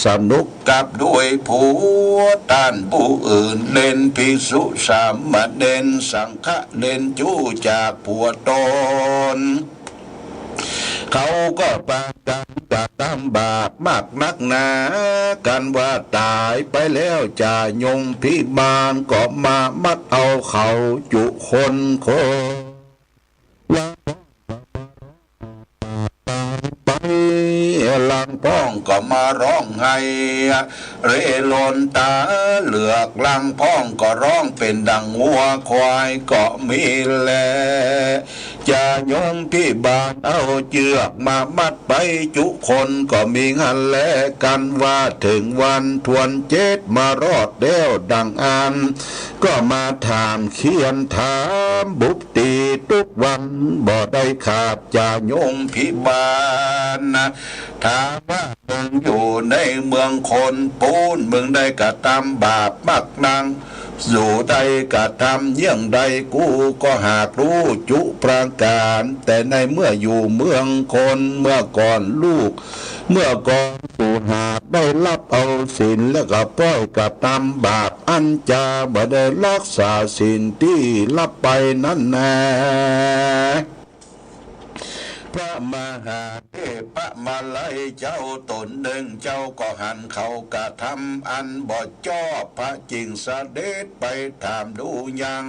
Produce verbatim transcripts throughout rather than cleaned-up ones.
สนุกกับด้วยผัวต้านผู้อื่น เล่นภิกษุสามเณรสังฆะ เล่นจู้จากผัวตน เขาก็ปากั๋นกระตำบาปมากนักหนา กั๋นว่าต๋ายไปแล้ว จ่าโยมพิบาลก็มามัดเอาเขาจุคนคน ลางพ่องก็มาร้องไห้เร่ร่อนต๋าเหลือก ลางพ่องก็ร้องเป๋นดังงัวควายก็มีแล จ่าโยมพิบาลเอาเจื้อกมามัดไปจุคนก็มีหั้นแล กั๋นว่าเถิงวันทวนเจ็ดมารอดแล้วดังอั้น ก็มาถามเคียนถามบุบตี๋ตุ๊กวันบ่ได้ขาด จ่าโยมพิบาลนะ ถามว่ามึงอยู่ในเมืองคนปู๊น มึงได้กระตำบาปมากนัก สูได้กระตำเยี่ยงใด กูก็หากฮู้จุประก๋าน แต่ในเมื่ออยู่เมืองคน เมื่อก่อนลูก เมื่อก่อนสูหากได้ฮับเอาศีล แล้วก็ป้อยกระตำบาปอันจาบ่ได้ฮักษาศีลตี้ฮับไปนั้นแน่ พระมหาเถปะมาลัยเจ้าต๋นนึ่ง เจ้าก็หันเขากระตำอันบ่จอบ พระจึงเสด็จไปถามดูยัง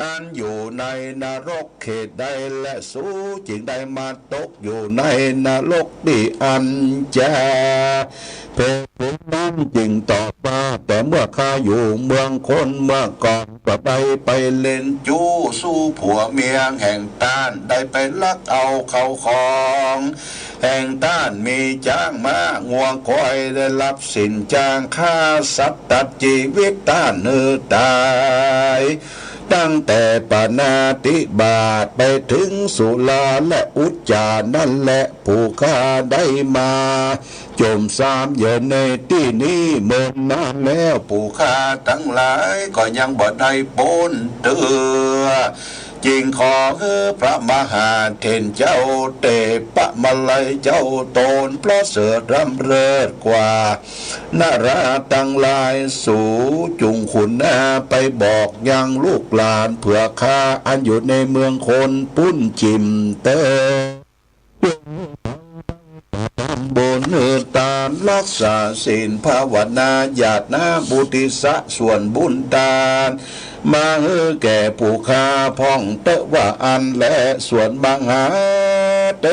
อันอยู่ในนรกเขตใด และสูจึงได้มาตกอยู่ในนรกตี้อันจา เถปะนั้นจึงตอบว่า แต่เมื่อข้าอยู่เมืองคนเมื่อก่อน ก็ได้ไปเล่นจู้สู่ผัวเมียแห่งต้าน ได้ไปฮักเอาเข้าของแห่งต้าน มีจ๊างม้างัวควาย ได้ฮับศีลจ๊าง ฆ่าสัตว์ตัดจีวิตต้านหื้อต๋าย ตั้งแต่ปาณาติบาตไปเถิงสุราและอุจจานั้นแล ผู้ข้าได้มาจมซ้ำอยู่ในตี้นี้เมินนานแล้ว ผู้ข้าตังหลายก็ยังบ่ได้ป๊นเตื้อ จึงขอหื้อพระมหาเถรเจ้าเถปะมาลัยเจ้าต๋นประเสริฐล้ำเลิศกว่า นาราตังหลาย สูจุ่งขุนนาไปบอกยังลูกหลานเผื่อข้าอันอยู่ในเมืองคนปู๊นจิ่มเต๊อะ ทำบุญหื้อตาน ฮักษาศีลภาวนา หยาดน้ำอุทิศส่วนบุญตาน มาหื้อแก่ผู้ข้าพ่องเต๊อะว่าอั้นแล ส่วนมหาเถ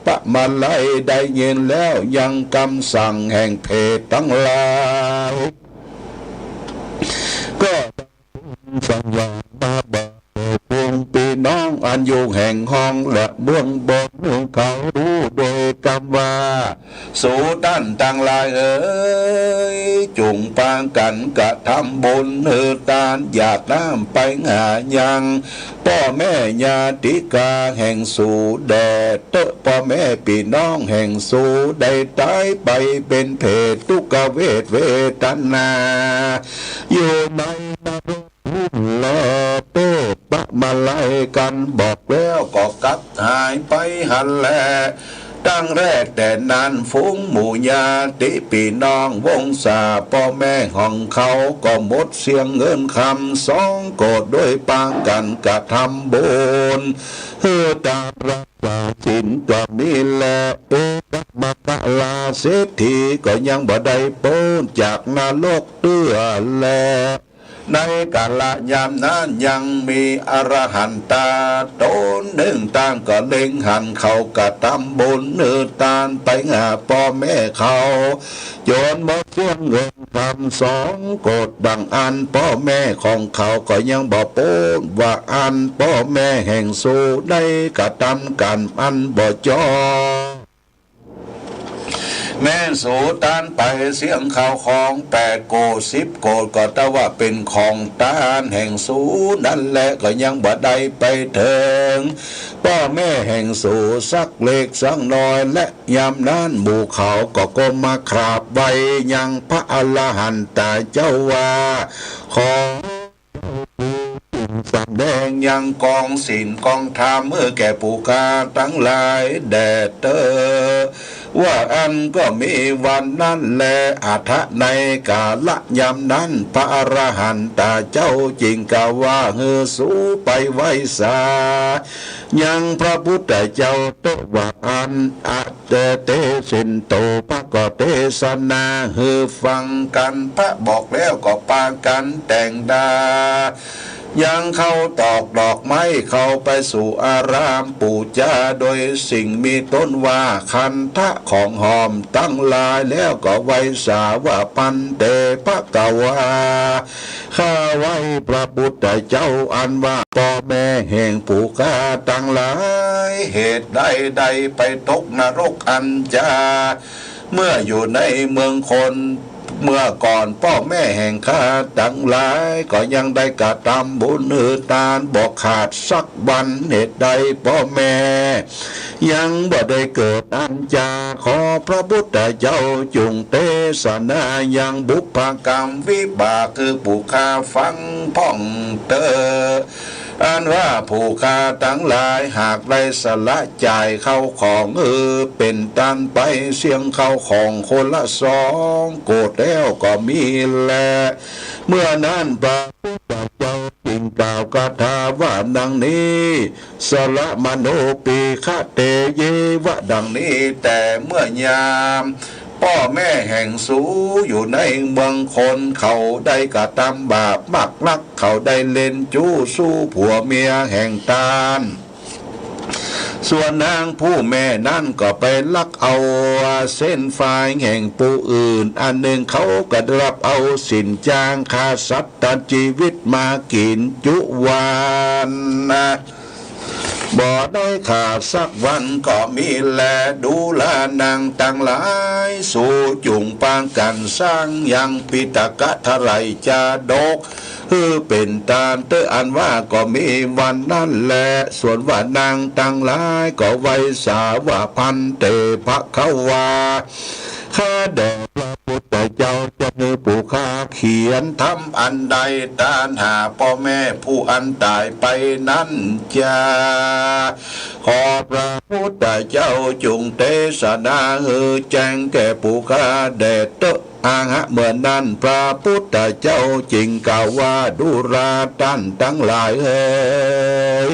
ปะมาลัยได้ยินแล้วยังกำสั่งแห่งเปรตตังหลาย ก็สัญญามาบอกเถิดปวงปี้น้องอันอยู่แห่งห้องและเบื้องบนหื้อเขาฮู้โดยกำว่า สูต้านตังหลายเอ๋ย จุ่งปากั๋นกระทำบุญหื้อตาน หยาดน้ำไปหายังป้อแม่ญาติกาแห่งสูแด่เต๊อะ ป้อแม่ปี้น้องแห่งสูได้ต๋ายไปเป๋นเปรตทุกขเวทเวทนา อยู่ในนรก แล เถปะมาลัยกั๋นบอกแล้วก็กลับหายไปหั้นแล ตั้งแต่แรกแต่นั้นฝูงหมู่ญาติปี้น้องวงศาป้อแม่ของเขาก็หมดเสี้ยงเงินคำสองโกดด้วยปากั๋นกระทำบุญหื้อตานรักษาศีลก็มีแล เอตมะกะลาเศรษฐีก็ยังบ่ได้ป๊นจากนรกเตื้อแล ในกาละยามนั้นยังมีอรหันตาต๋นนึ่ง ต่างก็เล็งหันเขากระทำบุญหื้อตานไปหาป้อแม่เขา จ๋นหมดเสี้ยงเงินคำสองโกดดังอั้น ป้อแม่ของเขาก็ยังบ่ป๊นว่าอั้นป้อแม่แห่งสูได้กระทำก๋รรมอันบ่จอบ แม่นสูต้านไปเสี้ยงข้าวของแปดโกดสิบโกด ก็ตะว่าเป๋นของต้านแห่งสูนั้นแล ก็ยังบ่ได้ไปเถิงป้อแม่แห่งสูสักเล็กสักน้อย และยามนั้นหมู่เขาก็ก้มมากราบไหว้ยังพระอรหันตาเจ้าว่า ขอ สำแดงยังกองศีลกองธรรมหื้อแก่ผู้ข้าตังหลายแด่เต๊อะ ว่าอั้นก็มีวันนั้นแล อัฏฐะในกาละยามนั้น พระอรหันตะเจ้าจึงกล่าวว่า หื้อสูไปไหว้สายังพระพุทธเจ้าเต๊อะว่าอั้น อะเตเสนโต พระก็เตสนาหื้อฟังกั๋น พระบอกแล้วก็ปากั๋นแต่งดา ยังเข้าตอกดอกไม้เข้าไปสู่อารามปู๋จา โดยสิ่งมีต้นว่าคันธะของหอมตังหลาย แล้วก็ไหว้สาว่า ภันเต ภะคะวา ข้าไหว้พระพุทธเจ้า อันว่าป้อแม่แห่งผู้ข้าตังหลาย เหตุใดได้ไปตกนรกอันจา เมื่ออยู่ในเมืองคน เมื่อก่อนป้อแม่แห่งข้าตังหลาย ก็ยังได้กระตำบุญหื้อตานบ่ขาดสักวัน เหตุใดป้อแม่ยังบ่ได้เกิดอันจา ขอพระพุทธเจ้าจุ่งเตสนายังบุพกรรมวิบาก คือผู้ข้าฟังพ่องเต๊อะ อันว่าผู้ข้าตังหลายหากได้สละจ่ายเข้าของหื้อเป๋นตานไปเสี้ยงเข้าของคนละสองโกดแล้วก็มีแล เมื่อนั้นพระพุทธเจ้าจึงกล่าวคาถาว่าดังนี้ สระมโนปิฆะเตเยวะ ดังนี้แต่เมื่อยามป้อแม่แห่งสูอยู่ในเมืองคน เขาได้กระตำบาปมากนัก เขาได้เล่นจู้สู้ผัวเมียแห่งตาน ส่วนนางผู้แม่นั้นก็ไปลักเอาเส้นฝ้ายแห่งผู้อื่น อันหนึ่งเขาก็ได้รับเอาสินจ้างฆ่าสัตว์ตัดจีวิตมากิ๋นจุวันนะ บ่ได้ขาดสักวันก็มีแล ดูรานังตังหลาย สูจุ่งปากั๋นสร้างยังปิฎกะไตรปิฎก หื้อเป๋นตานเต๊อะ อันว่าก็มีวันนั้นแล ส่วนว่านังตังหลายก็ไหว้สาว่า ภันเต ภะคะวา ข้าแด่พระพุทธเจ้าจะหื้อผู้ข้าเขียนธรรมอันใดตานหาป้อแม่ผู้อันต๋ายไปนั้นจา ขอพระพุทธเจ้าจุ่งเตสนาหื้อแจ้งแก่ผู้ข้าแด่เต๊อะ อะหะ เมื่อนั้นพระพุทธเจ้าจึงกล่าวว่า ดูราต้านตังหลายเอ๋ย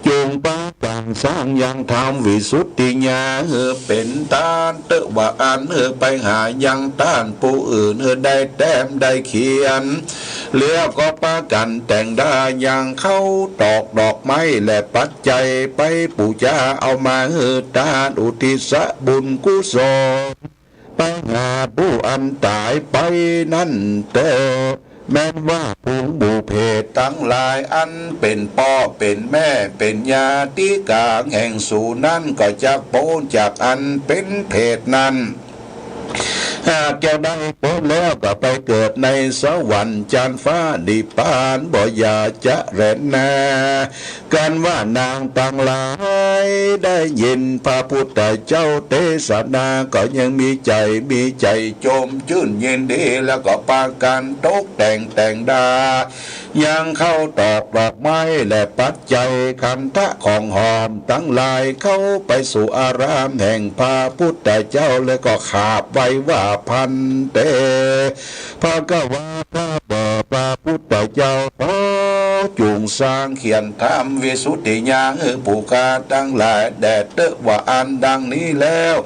จุ่งปากั๋นสร้างยังธรรมวิสุทธิญาณหื้อเป๋นตานเต๊อะ ว่าอั้นหื้อไปหายังต้านผู้อื่นหื้อได้แต้มได้เขียน แล้วก็ปากั๋นแต่งดายังเข้าตอกดอกไม้และปัจจัยไปปู๋จา เอามาหื้อตานอุทิศบุญกุศล ไปหาผู้อันต๋ายไปนั้นเต๊อะ แม้นว่าฝูงหมู่เปรตตังหลายอันเป๋นป้อเป๋นแม่เป๋นญาติก๋างแห่งสูนั้นก็จักป๊นจากอันเป๋นเปรตนั้น หากเจ้าได้ป๊นแล้วก็ไปเกิดในสวรรค์จั้นฟ้านิพพานบ่อย่าจะแลนา กันว่านางตังหลายได้ยินพระพุทธเจ้าเตสนาก็ยังมีใจ๋ มีใจ๋จมจื้นยินดี แล้วก็ปากั๋นตกแต่งแต่งดา ยังเข้าตอกดอกไม้และปัจจัยคันธะของหอมตังหลายเข้าไปสู่อารามแห่งพระพุทธเจ้า แล้วก็ขาบไหว้ว่า ภันเต ภะคะวา ข้าแต่พระพุทธเจ้า ขอจุ่งสร้างเขียนธรรมวิสุทธิญาณหื้อผู้ข้าตังหลายแด่เต๊อะ ว่าอั้นดังนี้แล้ว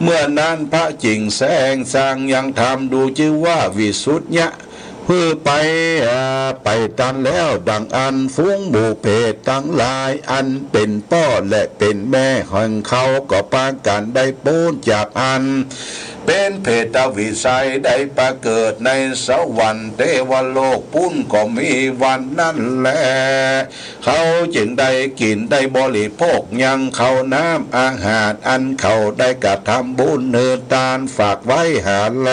เมื่อนั้นพระจึงแสดงสร้างยังธรรมดูจื้อว่าวิสุทธิญาณหื้อไป อ่า ไปตันแล้ว ดังอั้นฝูงหมู่เปรตตังหลายอันเป๋นป้อและเป๋นแม่แห่งเขาก็ปากั๋นได้ป๊นจากอัน เป๋นเปรตวิสัยได้ไปเกิดในสวรรค์เตวโลกปู๊นก็มีวันนั้นแล เขาจึงได้กิ๋นได้บริโภคยังข้าวน้ำอาหารอันเขาได้กระทำบุญหื้อตานฝากไว้หาแล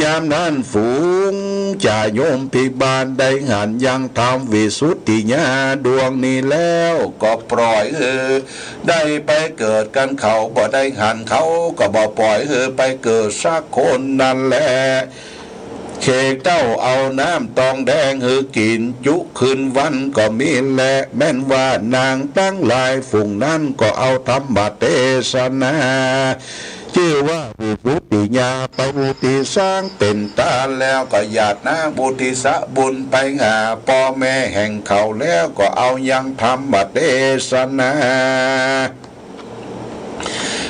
ยามนั้นฝูงจาโยมพิบาลได้หันยังธรรมวิสุทธิญาณดวงนี้แล้วก็ปล่อยหื้อ ได้ไปเกิดกั๋น เขาบ่ได้หัน เขาก็บ่ปล่อยหื้อไปเกิดสักคนนั้นแล เขกเต้าเอาน้ำตองแดงหื้อกิ๋นจุคืนวันก็มีแล แม้นว่านางตังหลายฝูงนั้นก็เอาธรรมเตสนา จื้อว่าวิสุทธิยา ไปอุทิศสร้างเป๋นตานแล้วก็หยาดน้ำอุทิศบุญไปหาป้อแม่แห่งเขา แล้วก็เอายังธรรมเตสนา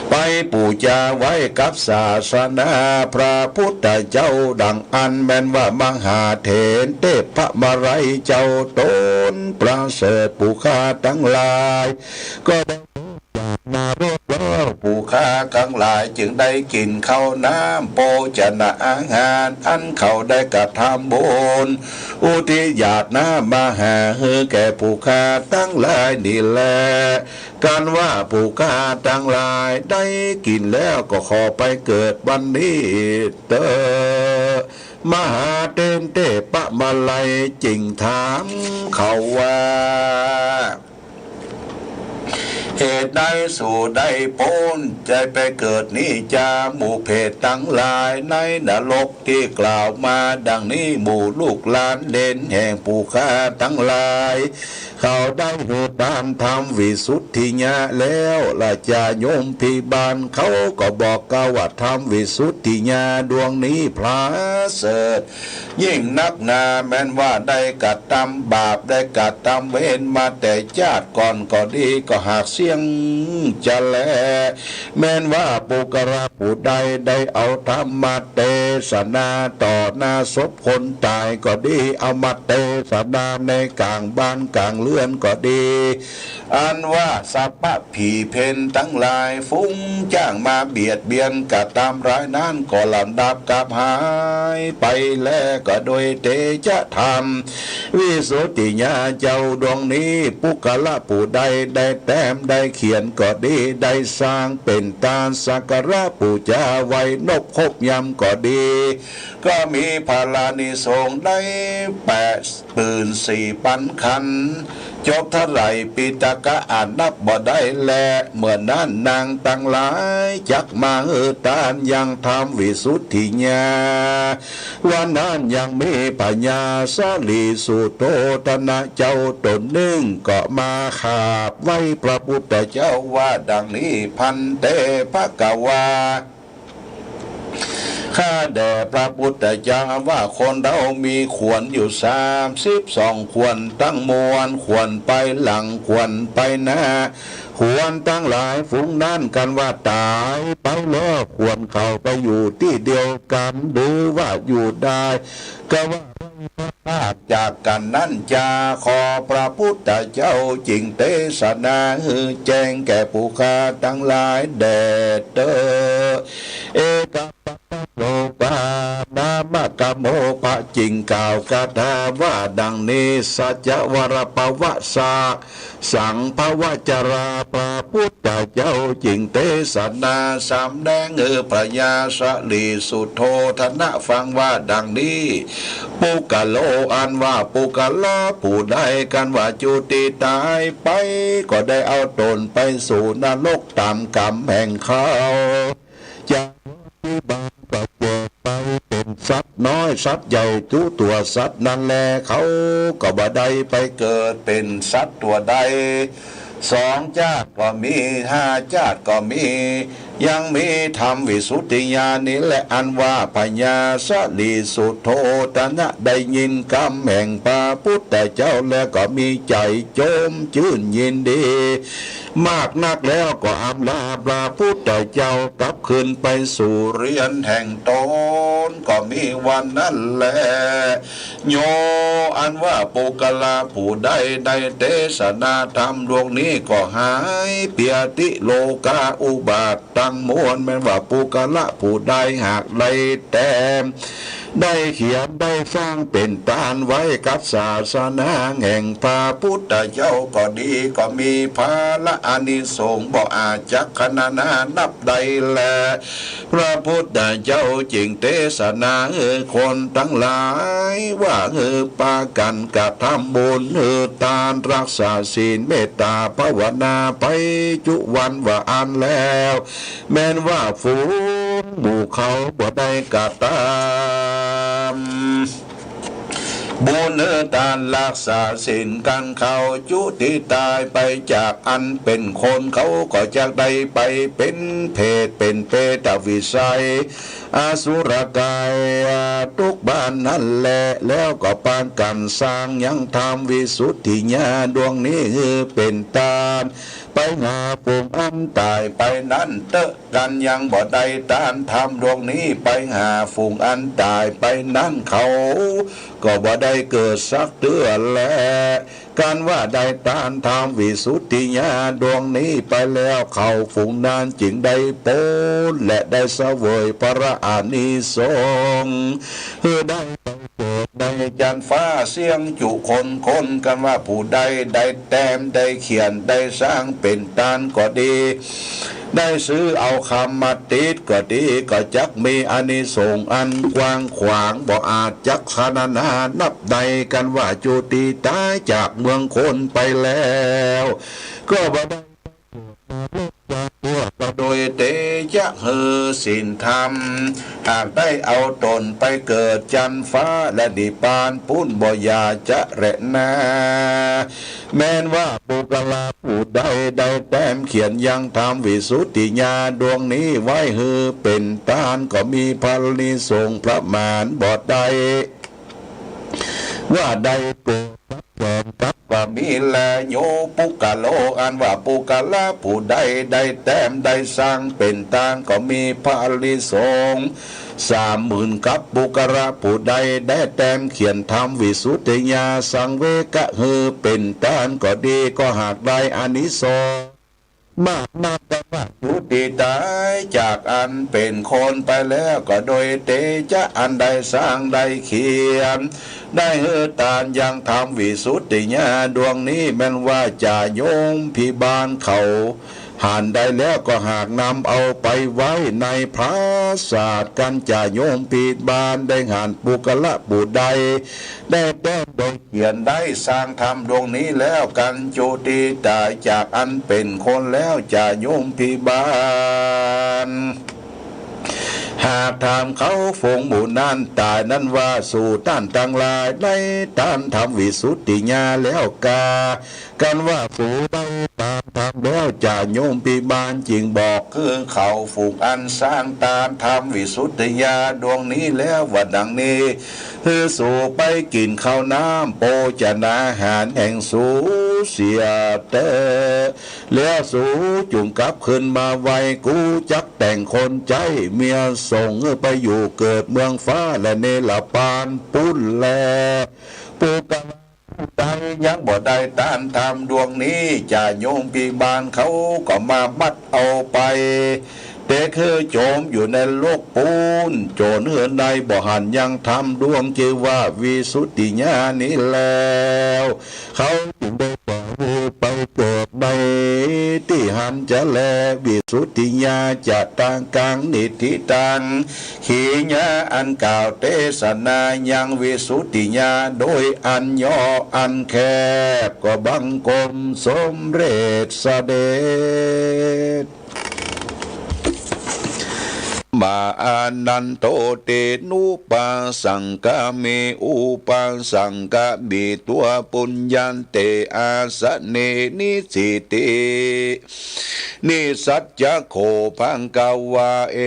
ไปปู๋จาไว้กับศาสนาพระพุทธเจ้า ดังอั้นแม่นว่ามหาเถรเตพมาลัยเจ้าต๋นประเสริฐ ผู้ข้าตังหลาย ก็ได้ จากนรกแล้ว ผู้ข้าตังหลายจึงได้กิ๋นข้าวน้ำโภชนะอาหาร อันเขาได้กระทำบุญ อุทิศหยาดน้ำมาหาหื้อแก่ผู้ข้าตังหลายนี้แล กันว่าผู้ข้าตังหลายได้กิ๋นแล้วก็ขอไปเกิดบัดนี้เต๊อะ มหาเถรเตพมาลัยจึงถามเขาว่า เหตุใดสูได้ป๊นจะไปเกิดนี้จา หมู่เปรตตังหลายในนรกตี้กล่าวมาดังนี้ หมู่ลูกหลานเหลนแห่งผู้ข้าตังหลาย เขาได้หื้อตานธรรมวิสุทธิยาแล้ว ราชาโยมพิบาลเขาก็บอกกล่าวว่าธรรมวิสุทธิยาดวงนี้ประเสริฐ ยิ่งนักหนา แม้นว่าได้กระทำบาป ได้กระทำเวรมาแต่จาติก่อนก็ดี ก็หากเสี้ยงจะแล แม้นว่าปุคคละผู้ใดได้เอาธรรมมาเตสนาต่อหน้าศพคนต๋ายก็ดี เอามาเตสนาในก๋างบ้านก๋างเฮือนก็ดี อันว่าสัพพะผีเปรตตังหลาย ฝูงจ้างมาเบียดเบียนกระทำร้ายนั้น ก็ลำดับกับหายไปแล ก็โดยเตชะธรรมวิสุทธิยาเจ้าดวงนี้ ปุคคละผู้ใดได้แต้มได้เขียนก็ดี ได้สร้างเป๋นตานสักการะปู๋จาไหว้นบครบยามก็ดี ก็มีผลานิสงส์ได้แปด หมื่นสี่ปันขันธ์ จบเท่าไหร่ปิฎกะอันนับบ่ได้แล เมื่อนั้นนางตังหลายจักมาหื้อตานยังธรรมวิสุทธิยา วันนั้นยังมีพญาสะหลีสุโธทนะเจ้าต๋นนึ่งก็มากราบไหว้พระพุทธเจ้าว่าดังนี้ ภันเต ภะคะวา ข้าแด่พระพุทธเจ้าว่าคนเฮามีขวัญอยู่สามสิบสองขวัญทั้งมวล ขวัญไปหลัง ขวัญไปหน้า ขวัญตังหลายฝูงนั้นกันว่าต๋ายไปแล้ว ขวัญเขาไปอยู่ตี้เดียวกั๋น หรือว่าอยู่ได้ ก็ว่า พรากจากกั๋นนั้นจา ขอพระพุทธเจ้าจึงเตสนาหื้อแจ้งแก่ผู้ข้าตังหลายแด่เต๊อะ เอกัสสะ โลกา นามะกะโมภะ จึงกล่าวคาถาว่าดังนี้ สัจจวรปวะสะ สังภวจรา พระพุทธเจ้าจึงเตสนาสำแดงหื้อพญาสะหลีสุโธทนะฟังว่าดังนี้ ปุคคโล อันว่าปุคคละผู้ใดกันว่าจุติต๋ายไป ก็ได้เอาต๋นไปสู่นรกต๋ามกรรมแห่งเขา จากนั้นวิบากก็เจิดไปเป๋นสัตว์น้อยสัตว์ใหญ่กู้ตั๋ว สัตว์นั้นแลเขาก็บ่ได้ไปเกิดเป๋นสัตว์ตั๋วใด สองจาติก็มี ห้าจาติก็มี ยังมีธรรมวิสุทธิญาณนี้แล อันว่าพญาสะหลีสุโธทนะได้ยินกำแห่งพระพุทธเจ้าแล้วก็มีใจ๋โจ้มจื้นยินดี มากนักแล้วก็อำลาพระพุทธเจ้ากลับคืนไปสู่เฮือนแห่งต๋น ก็มีวันนั้นแล โย อันว่าปุคคละผู้ใดได้เตสนาธรรมดวงนี้ก็หายเปียติโลกาอุบาทตังมวล แม้นว่าปุคคละผู้ใดหากได้แต้ม ได้เขียน ได้สร้างเป๋นตานไว้กับศาสนาแห่งพระพุทธเจ้าก็ดี ก็มีผลาอานิสงส์บ่อาจจักขรรณนานับได้แล พระพุทธเจ้าจึงเตสนาหื้อคนตังหลายว่าหื้อปากั๋นกระทำบุญ หื้อตาน รักษาศีล เมตต๋าภาวนาไปจุวันว่าอั้นแล้ว แม้นว่าฝูงหมู่เขาบ่ได้กระทำ เ บุญเฮอต้านฮักษาศีลกั๋น เขาจุติต๋ายไปจากอันเป๋นคน เขาก็จักได้ไปเป๋นเปรต เป๋นเปรตวิสัย อสุรก๋าย ตุ๊กบ้านหั้นแล แล้วก็ปากั๋นสร้างยังธรรมวิสุทธิญาณดวงนี้หื้อเป๋นตาน ไปหาฝูงอันต๋ายไปนั้นเต๊อะ กั๋นยังบ่ได้ตานธรรมดวงนี้ ไปหาฝูงอันต๋ายไปนั้น เขาก็บ่ได้เกิดสักเตื้อแล กั๋นว่าได้ตานธรรมวิสุทธิญาณดวงนี้ไปแล้ว เขาฝูงนั้นจึงได้ป๊นและได้เสวยพระอานิสงส์ หื้อได้ไปเกิดในจั๊นฟ้าเสี้ยงจุคนคน กั๋นว่าผู้ใดได้แต้ม ได้เขียน ได้สร้างเป๋นตานก็ดี ได้ซื้อเอาคำมาติดก็ดี ก็จักมีอานิสงส์อันกว้างขวาง บ่อาจจักสรรหานับได้ กั๋นว่าจุติต๋ายจากเมืองคนไปแล้ว ก็บ่ได้ ก็โดยเตชะแห่งศีลธรรม หากได้เอาต๋นไปเกิดจั๊นฟ้าและนิพพานปู๊นบ่อย่าจะแลนา แม้นว่าปุคคละผู้ใดได้แต้มเขียนยังธรรมวิสุทธิญาณดวงนี้ไว้หื้อเป๋นตาน ก็มีพระอานิสงส์ประมาณบ่ได้ ว่าได้เกิดกับแสนกัปปะมิลาโยปุคคโล อันว่าปุคคละผู้ใดได้แต้มได้สร้างเป๋นตาน ก็มีพระอานิสงส์สามหมื่นกัป ปุคคละผู้ใดได้แต้มเขียนธรรมวิสุทธิญาณสังเวคหื้อเป๋นตานก็ดี ก็หากได้อานิสงส์ มากนัก กั๋นว่าจุติต๋ายจากอันเป๋นคนไปแล้ว ก็โดยเตชะอันได้สร้างได้เขียน ได้หื้อตานยังธรรมวิสุทธิญาณดวงนี้ แม้นว่าจ่าโยมพิบาลเขาหันได้แล้ว ก็หากนำเอาไปไว้ในปราสาทกั๋น จ่าโยมพิบาลได้หันปุคคละผู้ใดได้แต้มได้ เขียนได้สร้างธรรมดวงนี้แล้ว กั๋นจุติต๋ายจากอันเป๋นคนแล้ว จ่าโยมพิบาล หากถามเขาฝูงหมู่นั้นต๋ายนั้นว่า สูต้านตังหลายได้ตานธรรมวิสุทธิญาณแล้วกา กั๋นว่าสูได้ตานธรรมแล้ว จ่าโยมพิบาลจึงบอกคือเขาฝูงอันสร้างตานธรรมวิสุทธิญาณดวงนี้แล้วว่าดังนี้ หื้อสูไปกิ๋นข้าวน้ำโภชนาหารแห่งสูเสียเต๊อะ แล้วสูจุ่งกลับคืนมาไว กูจักแต่งคนใจ๊เมียส่งหื้อไปอยู่เกิดเมืองฟ้าและเนรปานปู๊นแล ปุคคละ ผู้ใดยังบ่ได้ตานธรรมดวงนี้ จ่าโยมพิบาลเขาก็มามัดเอาไป เตะคือจ๋มอยู่ในนรกปู๊น จ๋นหื้อได้บ่หันยังธรรมดวงจื้อว่าวิสุทธิญาณนี้แล้ว เขาจึงได้ปล่อยหื้อไปเกิดในตี้หั้นจะแล วิสุทธิญาณจะตังกังนิฏฐิตัง ขีญาอันกล่าวเตสนายังวิสุทธิญาณโดยอันย่ออันแคบ ก็บังคมสมเร็จเสด็จ มาอานันโท เตนุปัสสังคามิ อุปัสสังคามิ ทัว ปุญญันเต อาสะเน นิสสิติ นิสสัจจะโข ภะคะวา เอ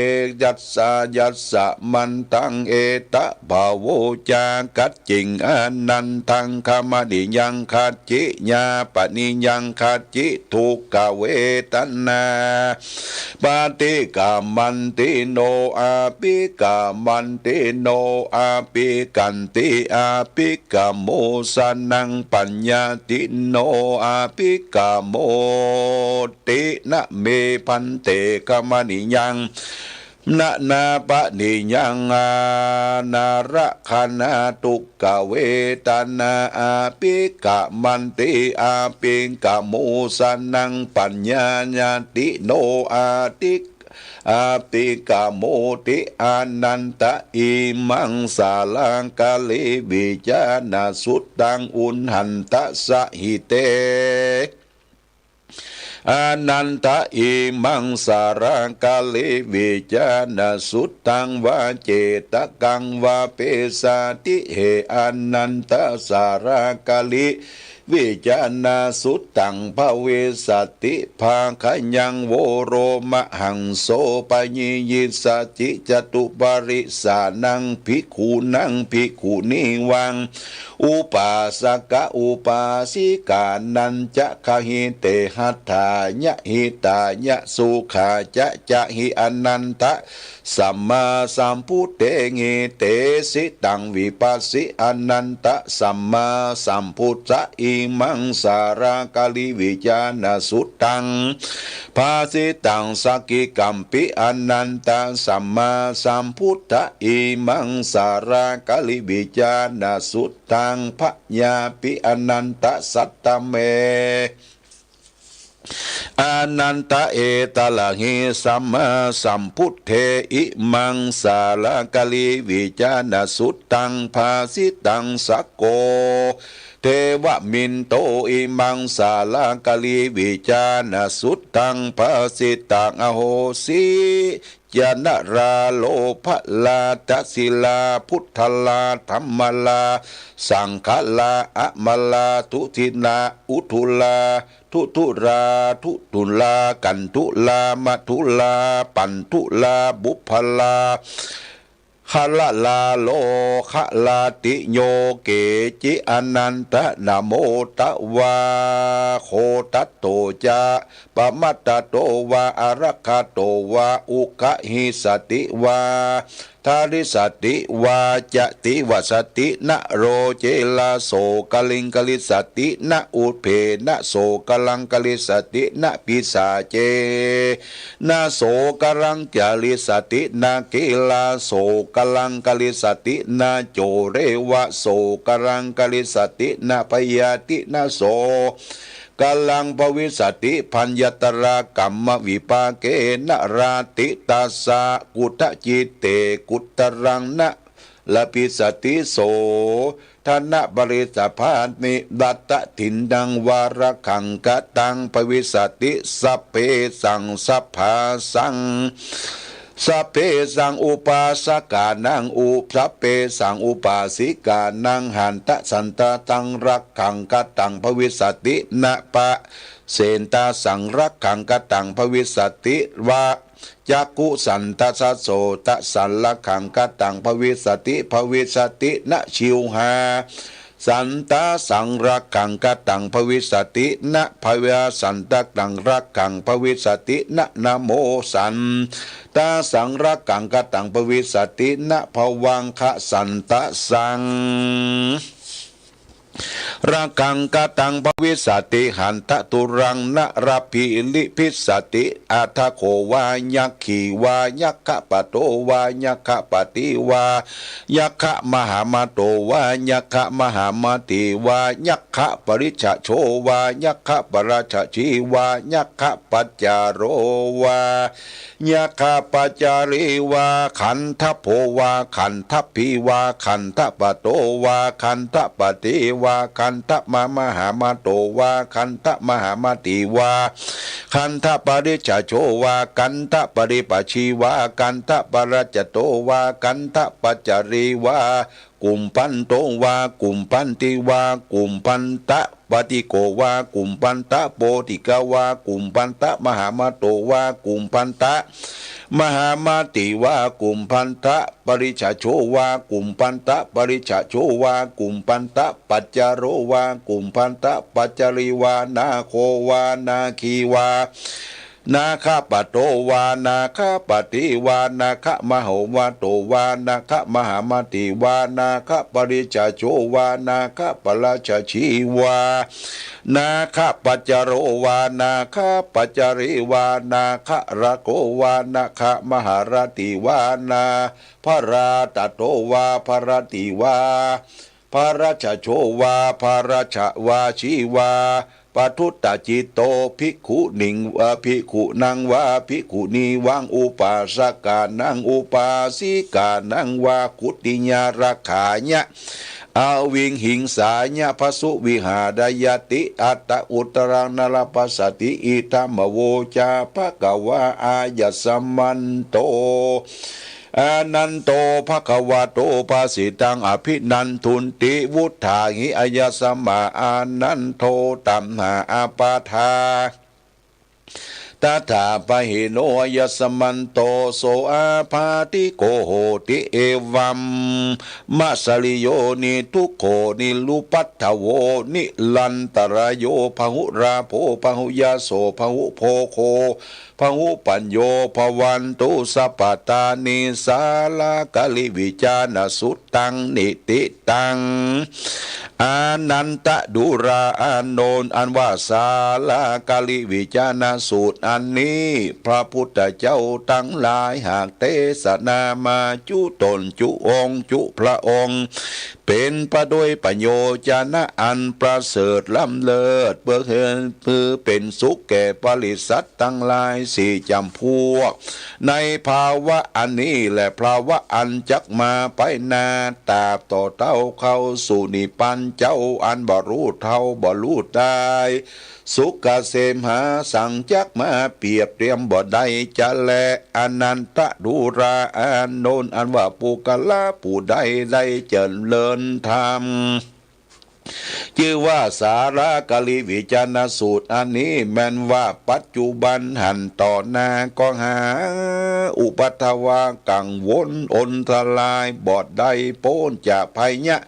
ตัสสะ ยัสสะ มันตัง เอตะ ภะโว จา คัจฉิง อานันทัง คัมมะนิยัง คัจฉิ ญาปะนิยัง คัจฉิ ทุกขเวทนา ปะติกะมันติโน อะภิกะมันติโน อะภิกขันติ อะภิกขโมสะนัง ปัญญาติโน อะภิกขโมติ นะเม ภันเต คัมมะนิยัง นะนาปะนิยัง อานาระคานา ทุกขเวทนา อะภิกขมันติ อะภิกขโมสะนัง ปัญญาติโน อะภิก อะภิกขโมติ อานันทะ อิมังสาลาคาลิ วิจานะสุตตัง อุณหันทะ สะหิเต ป Ananta imaṃ sālāgiriṃ vijānasutaṃ vā ceṭṭakaṃ vā pissati. เหตุ Ananta, sālāgiriṃ vijānasutaṃ bhavissati bhāgayaṃ vo lomahaṃso paññiyissati catupparisānaṃ bhikkhūnaṃ bhikkhunīvaṃ upāsaka upāsikānañca. Gahite hatthāya hitāya sukhāya ca hi, Ananta, sammāsambuddhe. Hitesi taṃ vipassī, Ananta, sammāsambuddhā imaṃ sālāgiriṃ vijānasutaṃ bhāsitaṃ sāgīkampī, Ananta, sammāsambuddhā imaṃ sālāgiriṃ vijānasutaṃ bhayyāpi, Ananta. Satta me, Ananta, etarahi sammāsambuddhe imaṃ sālāgiriṃ vijānasutaṃ bhāsitaṃ sakko devamindo imaṃ sālāgiriṃ vijānasutaṃ bhāsitaṃ ahosi. Janarā lomalā dasirā buddharā dhammarā saṅgharā amarā dussitā uturā dusurā duṭṭhurā kaṭurā mathurā paṭurā puggalā hajarā lokarā ti yo keci anantā namo tvā. Koṭṭhatto ca pamādato vā arahato vā ugghissati vā darissati vā ca divasati na rocena sokaṃ karissati na uṭṭhena sokaṃ karissati na pisāce na sokaṃ karissati na khīṇasokaṃ karissati na coreva sokaṃ karissati na bhayāti na sokaṃ bhavissati. Bhayaṃ yātrā kammavipākena ratthi tassa kuddhacittesu kutthaṃ na labhissati. So dhanappaṃ parissaṃ bhāti tassa dinnaṃ vā rakkhaṃ kataṃ bhavissati. Sabbesaṃ sabbasaṃ sabbesaṃ upāsakānaṃ u sabbesaṃ upāsikānaṃ handa santasaṃ rakkhaṃ kataṃ bhavissati. Nāsa santasaṃ rakkhaṃ kataṃ bhavissati. Vā cakkhuṃ santasaṃ sotasaṃ rakkhaṃ kataṃ bhavissati. Bhavissati. Na jivhā santasaṃ rakkhaṃ kataṃ bhavissati. Nābhayā santasaṃ rakkhaṃ bhavissati. Na nāmo santasaṃ rakkhaṃ kataṃ bhavissati. Na bhavagga santasaṃ rakkhaṃ kataṃ bhavissati. Handa tulaṃ na labhissati. Athāgato vā yakkhī vā yakkhapādo vā yakkhapatī vā yakkhamahāmato vā yakkhamahāmatī vā yakkhaparishajjo vā yakkhaparajajī vā yakkhapajjhāro vā yakkhapajjharī vā gandhabbo vā gandhabbī vā gandhabbato vā gandhapaṭi vā gandhamahāmato vā gandhamahāmatī vā gandhaparishajjo vā gandhaparipajjī vā gandhaparajjato vā gandhapajjharī vā kumbaṇḍo vā kumbaṇḍī vā kumbaṇḍa paṭīko vā kumbaṇḍapoṭīko vā kumbaṇḍamahāmato vā kumbaṇḍamahāmatī vā kumbaṇḍaparishajjo vā kumbaṇḍaparishajjo vā kumbaṇḍapajjhāro vā kumbaṇḍapajjharī vā nāgo vā nāgī vā nāgapato vā nāgapaṭī vā nāgamahovato vā nāgamahāmatī vā nāgaparishajjo vā nāgaparajajī vā nāgapajjhāro vā nāgapajjharī vā nāgarāgo vā nāgamahāratī vā nāgabharaddato vā bharatī vā bharajajjo vā bharajavajjī vā ปะทุตตะจิตโต ภิกขุนิง เอ่อ ภิกขุนังวา ภิกขุนีวัง อุปาสกานัง อุปาสิกานังวา ขุตติยารักขายะ อวิหิงสายะ พระสุวิหารยติ อัตตะอุตตรัง นรปัสสติ อิทัมมะโวจา ภะคะวา อายัสมันโต อานันโต ภะคะวะโต ภาสิตัง อภินันทุนติ วุฏฐาหิ อายัสมา อานันโท ตัมหา อาปาทา ตถาปะหิโน อายัสมันโต โส อาพาธิโก โหติ เอวัม มะสะริโย นิทุกโข นิรุปัฏฐโว นิรันตะระโย พะหุราโภ พะหุยะโส พะหุโภโค พะหุปัญโญ ภะวันตุ สัพพะตานิ สาลาการิวิจานะสุตตัง นิติตัง อานันตะดูรา อานนท์ อันว่าสาลาการิวิจานะสูตรอันนี้ พระพุทธเจ้าตังหลายหากเตสนามาจุต๋นจุองค์จุพระองค์ เป๋นไปโดยประโยชนะอันประเสริฐล้ำเลิศ เปื้อหื้อ เปื้อเป๋นสุขแก่ปริสัตว์ตังหลายสี่จ๋ำพวก ในภาวะอันนี้และภาวะอันจักมาไปหน้า ตราบต่อเต้าเข้าสู่นิพพานเจ้าอันบ่ลู่เท่าบ่ลู่ตาย สุขเกษมหาสังจักมาเปรียบเทียมบ่ได้จะแล อานันตะดูรา อานนท์ อันว่าปุคคละผู้ใดได้เจริญธรรม จื้อว่าสาลาการิวิจานะสูตรอันนี้ แม้นว่าปัจจุบันหั้น ต่อหน้าก็หาอุปัทวะกังวลอนตราย บ่ได้ป๊นจากภัยยะ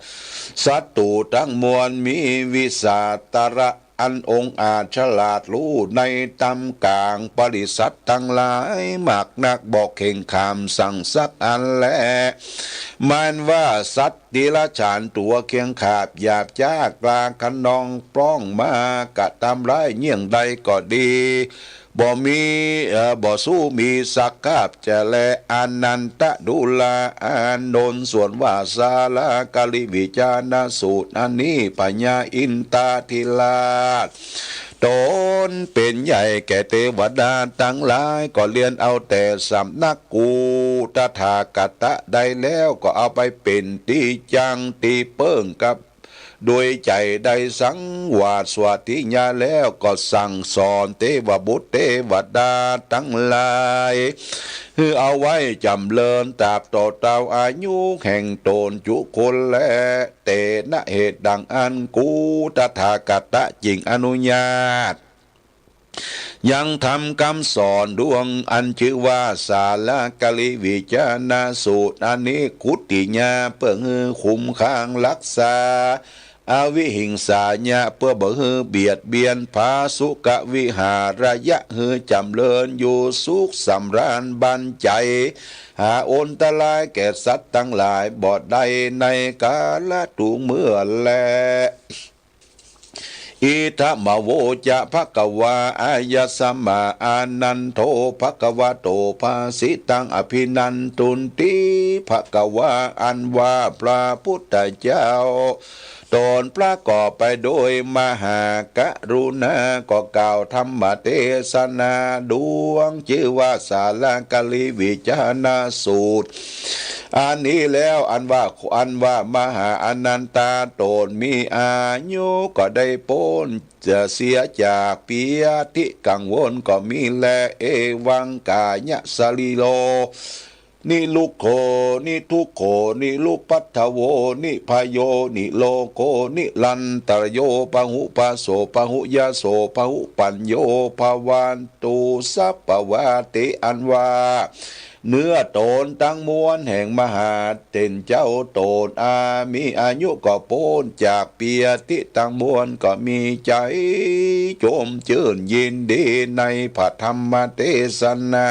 ศัตรู๋ตังมวล มีวิสาทะ อันองอาจฉลาดฮู้ในธรรมก๋างปริสัตว์ตังหลายมากนัก บ่เข่งขามสังสักอันแล แม้นว่าสัตว์เดรัจฉานตั๋วเคียงขาบหยาบจ๊ากล้าคะนองปล้องมากระตำร้ายเยี่ยงใดก็ดี บ่มี เอ่อ บ่สู้มีสักคาบจะแล อานันตะดูรา อานนท์ ส่วนว่าสาลาการิวิจานะสูตรอันนี้ พญาอินทาธิราช ต๋นเป๋นใหญ่แก่เตวดาตังหลาย ก็เรียนเอาแต่สำนักกูตถาคตะได้แล้ว ก็เอาไปเป๋นตี้จั่งตี้เปิ้งกับ โดยใจ๋ได้สังวาสสวัสดิญาณแล้ว ก็สั่งสอนเตวบุตรเตวดาตังหลาย หื้อเอาไว้จ๋ำเริญตราบต่อเต้าอายุแห่งต๋นจุคนแล เตนะ เหตุดังอั้น กูตถาคตะจึงอนุญาต ยังธรรมกำสอนดวงอันจื้อว่าสาลาการิวิจานะสูตรอันนี้ ขุตติยา เปื้อหื้อคุ้มครองฮักษา อวิหิงสายะ เปื้อบ่หื้อเบียดเบียน ผาสุขวิหารยะ หื้อจ๋ำเริญอยู่สุขสำราญบันใจ๋ หาอนตรายแก่สัตว์ตังหลายบ่ได้ในกาละตุเมื่อแล อิทัมมะโวจะ ภะคะวา อายัสมา อานันโท ภะคะวะโต ภาสิตัง อภินันทุนติ ภะคะวา อันว่าพระพุทธเจ้าต๋นประกอบไปโดยมหากรุณา ก็กล่าวธรรมเตสนาดวงจื้อว่าสาลาการิวิจานะสูตร อันนี้แล้ว อันว่า อันว่ามหาอานันทะต๋นมีอายุก็ได้ป๊นจะเสียจากเปียธิกังวลก็มีแล เอวังกายะสะรีโร นิรุกโข นิทุกโข นิรุปัฏฐโว นิพะโย นิโรโค นิรันตะโรโย พะหุปะโส พะหุยะโส พะหุปัญโญ ภะวันตุ สัพพะวาติ อันว่า เนื้อต๋นตังมวลแห่งมหาเถรเจ้าต๋นอา มีอายุก็ป๊นจากเปียธิตังมวลก็มีใจ๋จมจื้นยินดีในพระธรรมเตสนา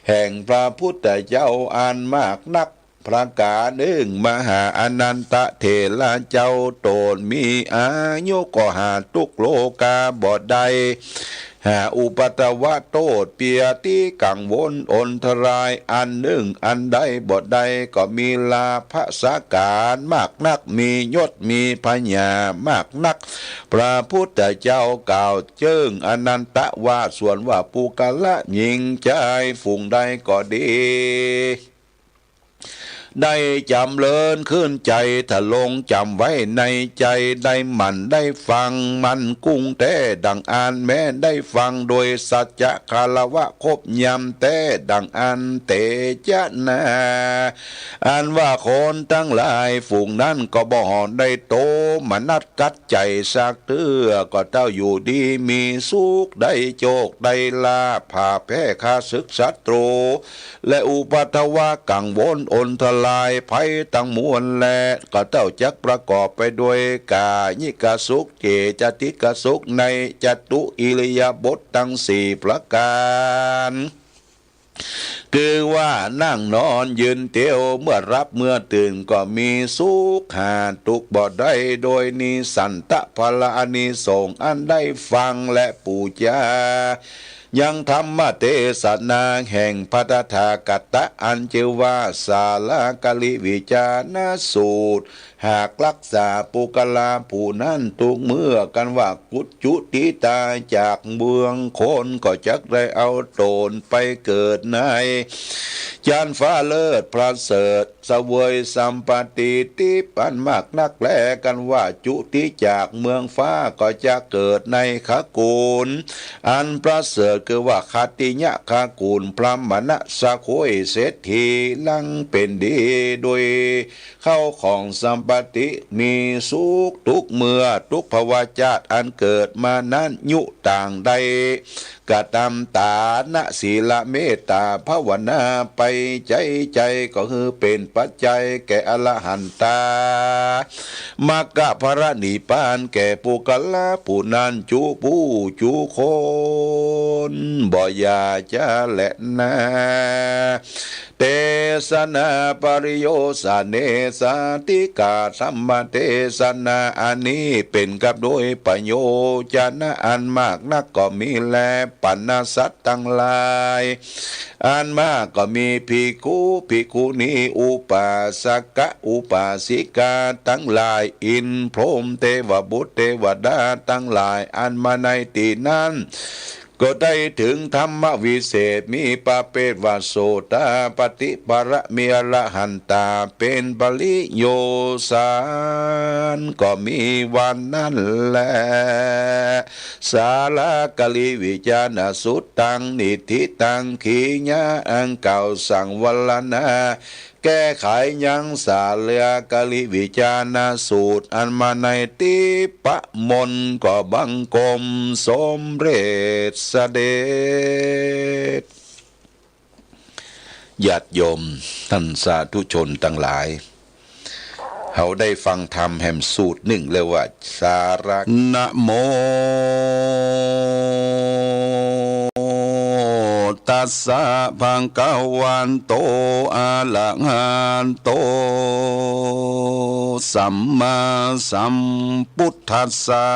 แห่งพระพุทธเจ้าอันมากนักประก๋านนึ่ง มหาอานันทะเถระเจ้าต๋นมีอายุก็หาทุกข์โรคาบ่ได้ หาอุปัทวะโต้ษเปียติกังวลอนตรายอันนึ่งอันใดบ่ได้ ก็มีลาภะสาก๋านมากนัก มียศมีผญามากนัก พระพุทธเจ้ากล่าวเจิ่งอนันทะว่า ส่วนว่าปุคคละญิงจายฝูงใดก็ดี ได้จ๋ำเริญขึ้นใจ๋ ถ้าลงจ๋ำไว้ในใจ๋ ได้หมั่นได้ฟังมั่นกุ้งแต๊ดั่งอั้น แม้ได้ฟังโดยสัจจะคารวะครบยำแต๊ดั่งอั้นเตจะนา อันว่าคนตังหลายฝูงนั้นก็บ่ได้โตมนัสกัดใจ๋สักเตื้อ ก็เต้าอยู่ดีมีสุข ได้โจคได้ลาภ ผ่าแพ้ข้าศึกศัตรู และอุปัทวะกังวลอนตรายภัยตังมวลแล ก็เต้าจักประกอบไปด้วยกายิกสุข เจตสิกสุข ในจตุอิริยาบถตังสี่ประก๋าน คือว่านั่งนอนยืนเตียว เมื่อหลับเมื่อตื่นก็มีสุข หาตุ๊กข์บ่ได้ โดยนิสันตะผละอานิสงส์อันได้ฟังและปู๋จา ยังธรรมเตสนาแห่งพระตถาคตะ อันจื้อว่าสาลาการิวิจารณสูตร หากรักษาปุคคละผู้นั้นทุกเมื่อ กันว่ากุจุติตายจากเมืองคน ก็จักได้เอาตนไปเกิดในจั๊นฟ้าเลิศประเสริฐ เสวยสัมปติทิพย์อันมากนักแล กันว่าจุติจากเมืองฟ้าก็จะเกิดในคกุลอันประเสริฐ คือว่าขัตติยคกุล พราหมณสโคยเศรษฐี ลังเป็นดีโดยเข้าของสัมปติ มีสุขทุกเมื่อ ทุกภวชาติอันเกิดมานั้น ยุต่างได้กระทำตานะ ศีล เมตตาภาวนาไปใจ๋ใจ๋ ก็คือเป็นปัจจัยแก่อรหันตา มรรคผลนิพพานแก่ปุคคละผู้นั้นจุผู้จุคน บ่อย่าจะแลนา เตสนาปริโยสเน สาธิกาธรรมเตสนา อันนี้เป็นกับโดยประโยชน์นะอันมากนักก็มีแล ปรรณสัตว์ตังหลาย อันมากก็มีภิกขุ ภิกขุณี อุปาสกะ อุปาสิกาตังหลาย อินทร์พรหมเตวบุตรเตวดาตังหลาย อันมาในตี้นั้น ก็ได้เถิงธรรมวิเศษ มีประเภทว่าโสตาปัตติผละ มีอรหันตาเป็นปริโยสาร ก็มีวันนั้นแล สาลาการิวิจารณสูตรตัง นิฏฐิตัง ขีญาอันกล่าวสังวรณา แก้ไขยังสาลาการิวิจารณสูตร อันมาในทิพมนต์ ก็บังคมสมเร็จเสด็จ ญาติโยมท่านสาธุชนตังหลาย เฮาได้ฟังธรรมแหมสูตรนึ่งเรียกว่าสาระ นะโม ตัสสะ ภะคะวะโต อะระหะโต สัมมาสัมพุทธัสสะ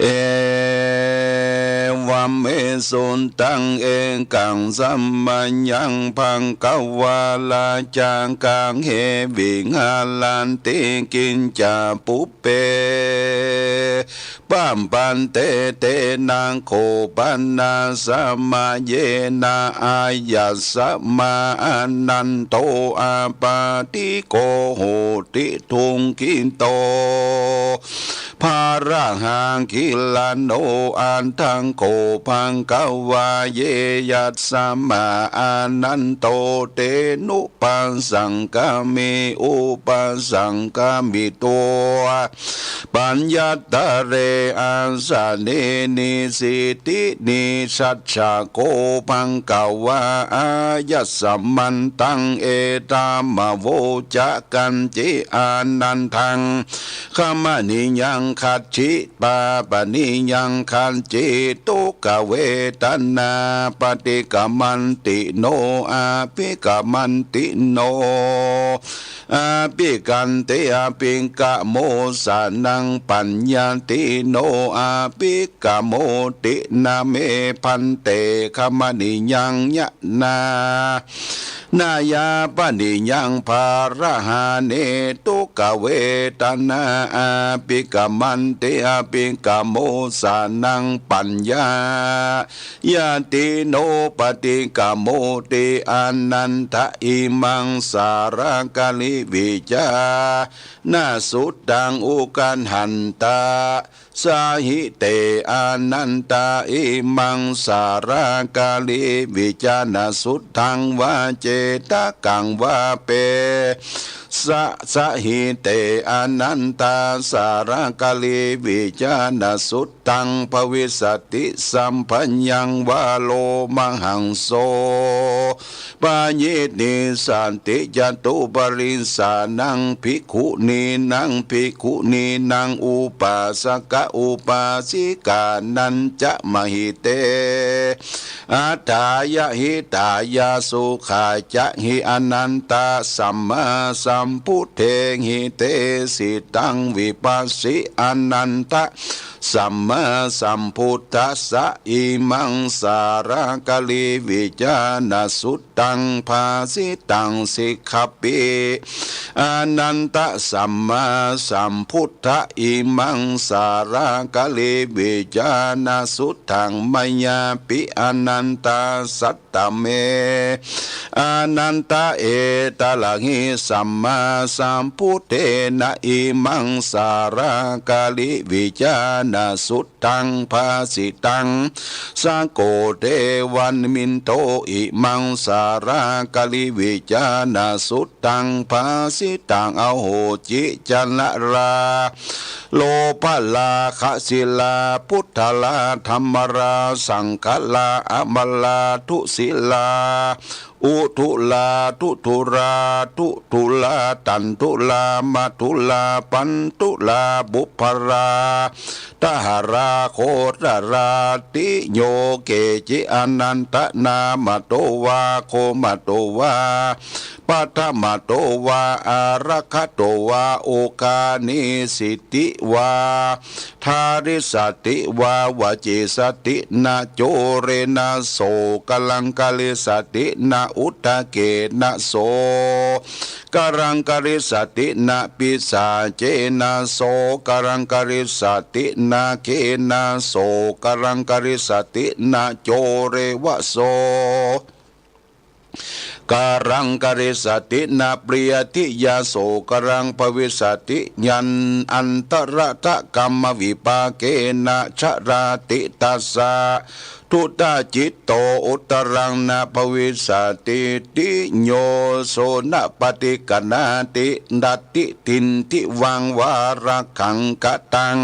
เอวะเม สุตตัง เอกัง สะมะยัง ภะคะวา ราชา กะเฮ วิหารันติ กิจจา ปุพเพ ปะปันเต เตนะ โข ปะนะ สะมะเยนะ อายัสมะ อานันโต อาปาติโก โหติ ทุกขิโต ภะระหะ กิลาโน อัตถะโข ภะคะวา เยยัสมะ อานันโต เตนุ ปัสสังคามิ อุปัสสังคามิโต ปัญญัตตะเร อาสะเน นิสิติ นิสสัจจะโข ภะคะวา อายัสมันตัง เอตะมะโวจะะ คันติ อานันทัง ขะมะนียัง คัจฉิ ปาปะนิยังคัจฉิ ทุกขเวทนา ปะฏิกะมันติโน อะภิกะมันติโน อะภิกขันติ อะภิกขะโมสะนัง ปัญญัตติโน อะภิกขะโมติ นะเม ภันเต ขะมะนิยัง ยะ นา นายาปะนิยัง พาระหาเน ทุกขเวทนา อะภิกขะมันติ อะภิกขะโมสะนัง ปัญญา ยะติโน ปะฏิกะโมติ อานันทะ อิมัง สาระกะลิวิจานะสุตตัง อุกะหันตะ สะหิเต อานันทะ อิมัง สาระกะลิวิจานะสุตตัง วาเจตะกัง วาเปสะ สะหิเต อานันทะ สาระกะลิวิจานะสุตตัง ภวิสสะติ สัพพะยัง วาโลมหังโส ปะยิทธิสสะติ จตุปริสสานัง ภิกขุนีนัง ภิกขุนีนัง อุปาสกะอุปาสิกานัญจะ มหิเต อัฏฐายะ หิตายะ สุขายะ หิ อานันทะ สัมมาสัมพุทเท หิ เตสิตัง วิปัสสิ อานันทะ สัมมาสัมพุทธัสสะ อิมัง สาระกะลิวิจานะสุตตัง ภาสิตัง สิกขะปิ อานันทะ สัมมาสัมพุทธะ อิมัง สาระกะลิวิจานะสุตตัง มะยาปิ อานันทะ สัตตะเม อานันทะ เอตะระหิ สัมมาสัมพุทเทนะ อิมัง สาระกะลิวิจานะสุตตัง ภาสิตัง สะโก เทวะมินโท อิมัง สาระกะลิวิจานะสุตตัง ภาสิตัง อโหสิ จะนะรา โลภะราคะสิลา พุทธะรา ธัมมะรา สังฆะรา อะมะรา ทุสิลา อุทุรา ทุทุรา ทุทุรา ตันทุรา มะทุรา ปันทุรา บุพพะรา ทหะรา โคตะรา ติโย เกจิ อานันทะ นามะโตวา โคมะโตวา ปัทมะโตวา อารักขะโตวา โอคานิสิติวา ทาริสติวา วจิสตินะ โจเรนะ โสกะรังกะริสตินะ อุทธเกนะ โสกะรังกะริสตินะ ปิสาเจนะ โสกะรังกะริสตินะ เขนะ โสกะรังกะริสตินะ โจเรวะ โส กะรังกะริสตินะ ปริยะทิยา โสกะรัง ภวิสสะติ ยัน อันตะระทะกัมมะวิปาเกนะ ชะราติตัสสะ ทุตะจิตโต อุตตะรังนะ ภวิสสะติ ติโย โสนะปะฏิกะนาติ นัตถิ ทินทิวัง วาระขังคะตัง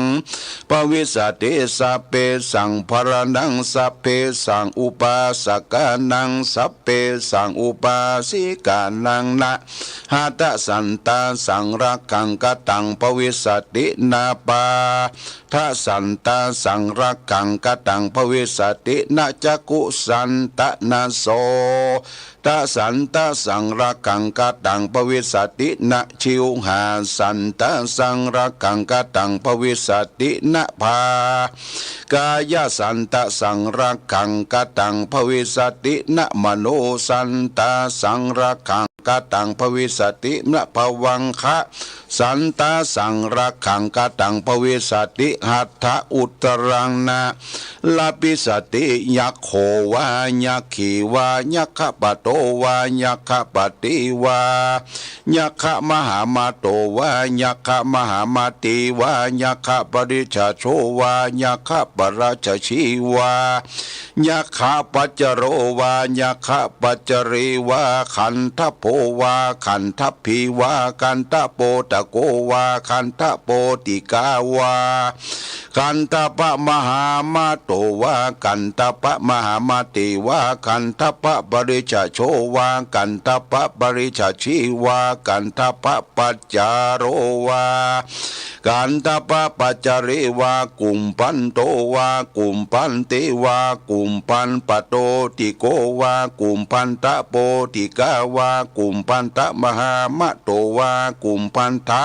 ภวิสสะติ สัพเพสัง พะระณัง สัพเพสัง อุปาสกานัง สัพเพสัง อุปาสิกานัง นะหะทะสันตะสัง รักขังคะตัง ภวิสสะติ นะปาทะสันตะสัง รักขังคะตัง ภวิสสะติ นะจักขุสันตะ นะโส ตะสันตะสัง รักขังคะตัง ภวิสสะติ นะชิวหาสันตะสัง รักขังคะตัง ภวิสสะติ นะผากายะสันตะสัง รักขังคะตัง ภวิสสะติ นะมโนสันตะสัง รักขังคะตัง ภวิสสะติ นะผวังคะสันตะสัง รักขังคะตัง ภวิสสะติ หัตถะ อุตตะรังนะ ลาภิสติ ยัคโขวา ยัคขีวา ยัคคะปะโตวา ยัคคะปะตีวา ยัคคะมหามาโตวา ยัคคะมหามาตีวา ยัคคะปะริจฉาโชวา ยัคคะปะรัจฉชีวา ยัคคะปัจจโรวา ยัคคะปัจจรีวา ขันธโพ วา ขันธพีวา ขันธโปตโกวา ขันธโปติกาวา ขันธปะมหามัตโตวา ขันธปะมหามัตติวา ขันธปะปริจจโชวา ขันธปะปริจจชีวา ขันธปะปัจจาโรวา ขันธปะปัจจารีวา กุมพันโตวา กุมพันติวา กุมพันปโตติโกวา กุมพันตะโปติกาวา กุมพันตะมหามัตโตวา กุมพันทะ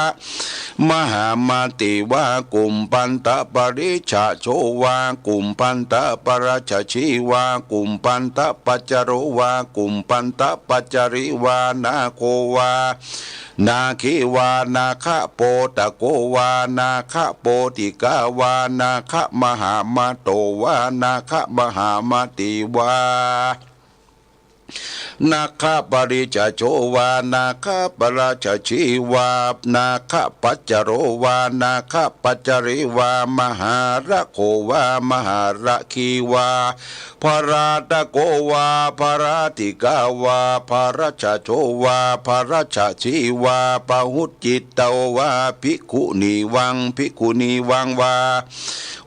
มหามัตติวา กุมพันตะปริจจโชวา กุมพันตะปริจจชีวา กุมพันตะปัจจาโรวา กุมพันตะปัจจารีวา นาโควา นาคีวา นาคโปตโกวา นาคโปติกาวา นาคมหามัตโตวา นาคมหามัตติวา นาคปริจจโชวา นาคปริจจชีวา นาคปัจจาโรวา นาคปัจจารีวา มหาระโขวา มหาระคีวา พราตโกวา พราติกาวา พรัจจโชวา พรัจจชีวา ปหุจจิตโตวา ภิกขุนีวัง ภิกขุนีวังวา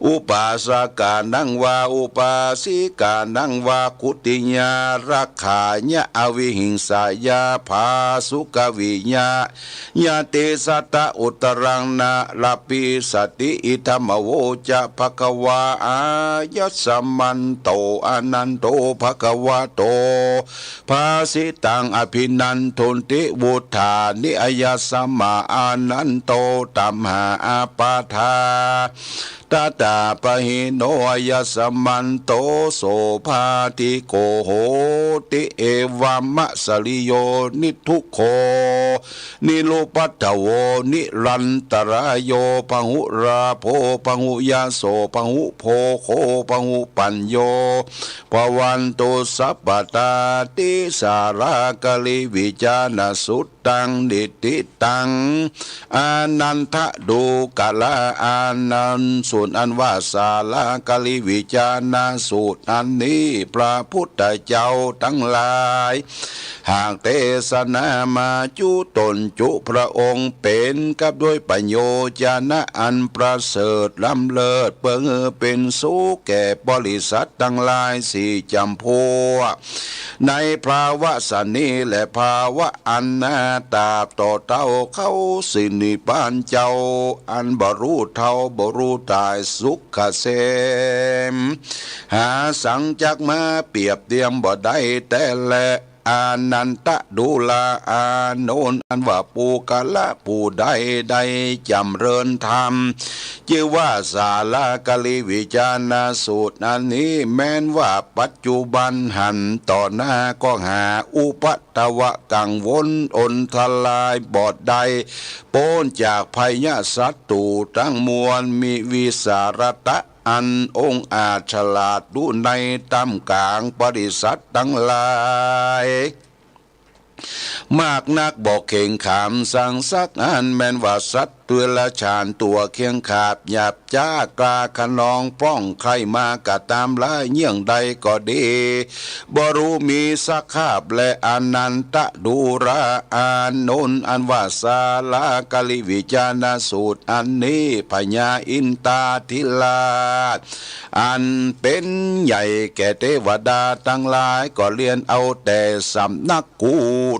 อุปาสกานังวา อุปาสิกานังวา ขุตติยารักขายะ อวิหิงสายา ภาสุกวิยะ ยะติสัตตะอุตตรังนะละปิสติ อิทัมมโวจะภะคะวา อายัสมันโต อานันโต ภะคะวะโต ภาสิตัง อภินันทุนติ วุฏฐานิ อายัสมา อานันโต ตัมหาอาปาทา ตถาปะหิโน อายัสมันโต โสภาธิโก โหติ เอวะมะสะริโย นิทุกโข นิรุปัฏฐโว นิรันตะราโย พะหุราโภ พะหุยะโส พะหุโภโค พะหุปัญโญ ภะวันตุสัพพะตา ติสาลากะลิวิจานะสุตตัง นิทธิตัง อานันทะดูกะละ อานัน สูตรอันว่าสาลากะลิวิจานะสูตรอันนี้ พระพุทธเจ้าตังหลาย หากเตสนามาจุตนจุพระองค์ เป๋นกับด้วยประโยชนะอันประเสริฐล้ำเลิศ เปื้อหื้อเป๋นสุขแก่บริษัทตังหลายสี่จ๋ำพวก ในภาวะสันนี้และภาวะอันหน้า ตราบต่อเต้าเข้าสินิพพานเจ้า อันบ่ฮู้เฒ่าบ่ฮู้ต๋าย สุขเกษม หาสังจักมาเปรียบเตียมบ่ได้แต๊แล อานันทะดูรา อานนท์ อันว่าปุคคละผู้ใดได้จ๋ำเริญธรรม จื้อว่าสาลากะลิวิจานะสูตรอันนี้ แม้นว่าปัจจุบันหั้น ต่อหน้าก็หาอุปัทวะกังวลอนทรายบ่ได้ ป๊นจากภัยศัตรูตังมวล มีวิสาระตะ อันองอาจฉลาดอยู่ในต้ามก๋างบริษัทตังหลาย มากนักบ่เข็งขามสังสักอัน แม้นว่าสัตว์เดรัจฉานตั๋วเคียงขาบหยาบจ๊ากล้าคะนองป้องใค่มาก็ต๋าม ละเยี่ยงใดก็ดี บ่ฮู้มีสคาบแล อานันทะดูรา อานนท์ อันว่าสาลากะลิวิจานะสูตรอันนี้ พญาอินทาธิราช อันเป๋นใหญ่แก่เตวดาตังหลาย ก็เรียนเอาแต่สำนักกู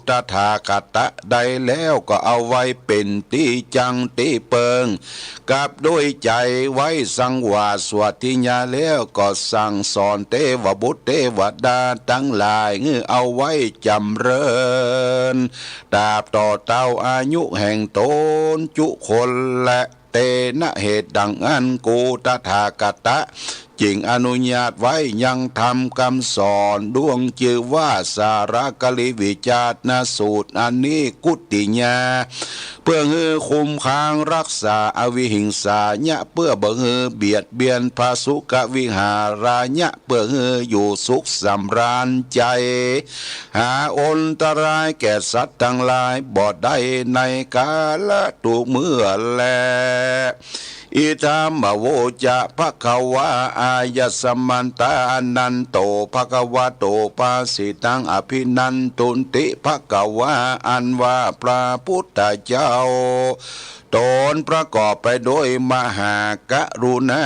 ตถาคตะได้แล้ว ก็เอาไว้เป๋นตี้จั้งตี้เปิง กับด้วยใจ๋ไว้สังวาสวัตถิญาแล้ว ก็สั่งสอนเตวบุตรเตวดาตังหลาย หื้อเอาไว้จ๋ำเริญ ตราบต่อเต้าอายุแห่งต๋นจุคนแล เตนะ เหตุดังอั้น กูตถาคตะ จึงอนุญาตไว้ยังธรรมกำสอนดวงจื้อว่าสาลากะลิวิจานะสูตรอันนี้ ขุตติยา เปื้อหื้อคุ้มครองฮักษาอวิหิงสายะ เปื้อบ่หื้อเบียดเบียน ภาสุกวิหารายะ เปื้อหื้ออยู่สุขสำราญใจ๋ หาอนตรายแก่สัตว์ตังหลายบ่ได้ในกาละทุกเมื่อแล ย อิทัง อโวจะ ภะคะวา อายัสมันตา อานันโต ภะคะวะโต ภาสิตัง อะภินันทุนติ ภะคะวา อันว่าพระพุทธเจ้า ต๋นประกอบไปด้วยมหากรุณา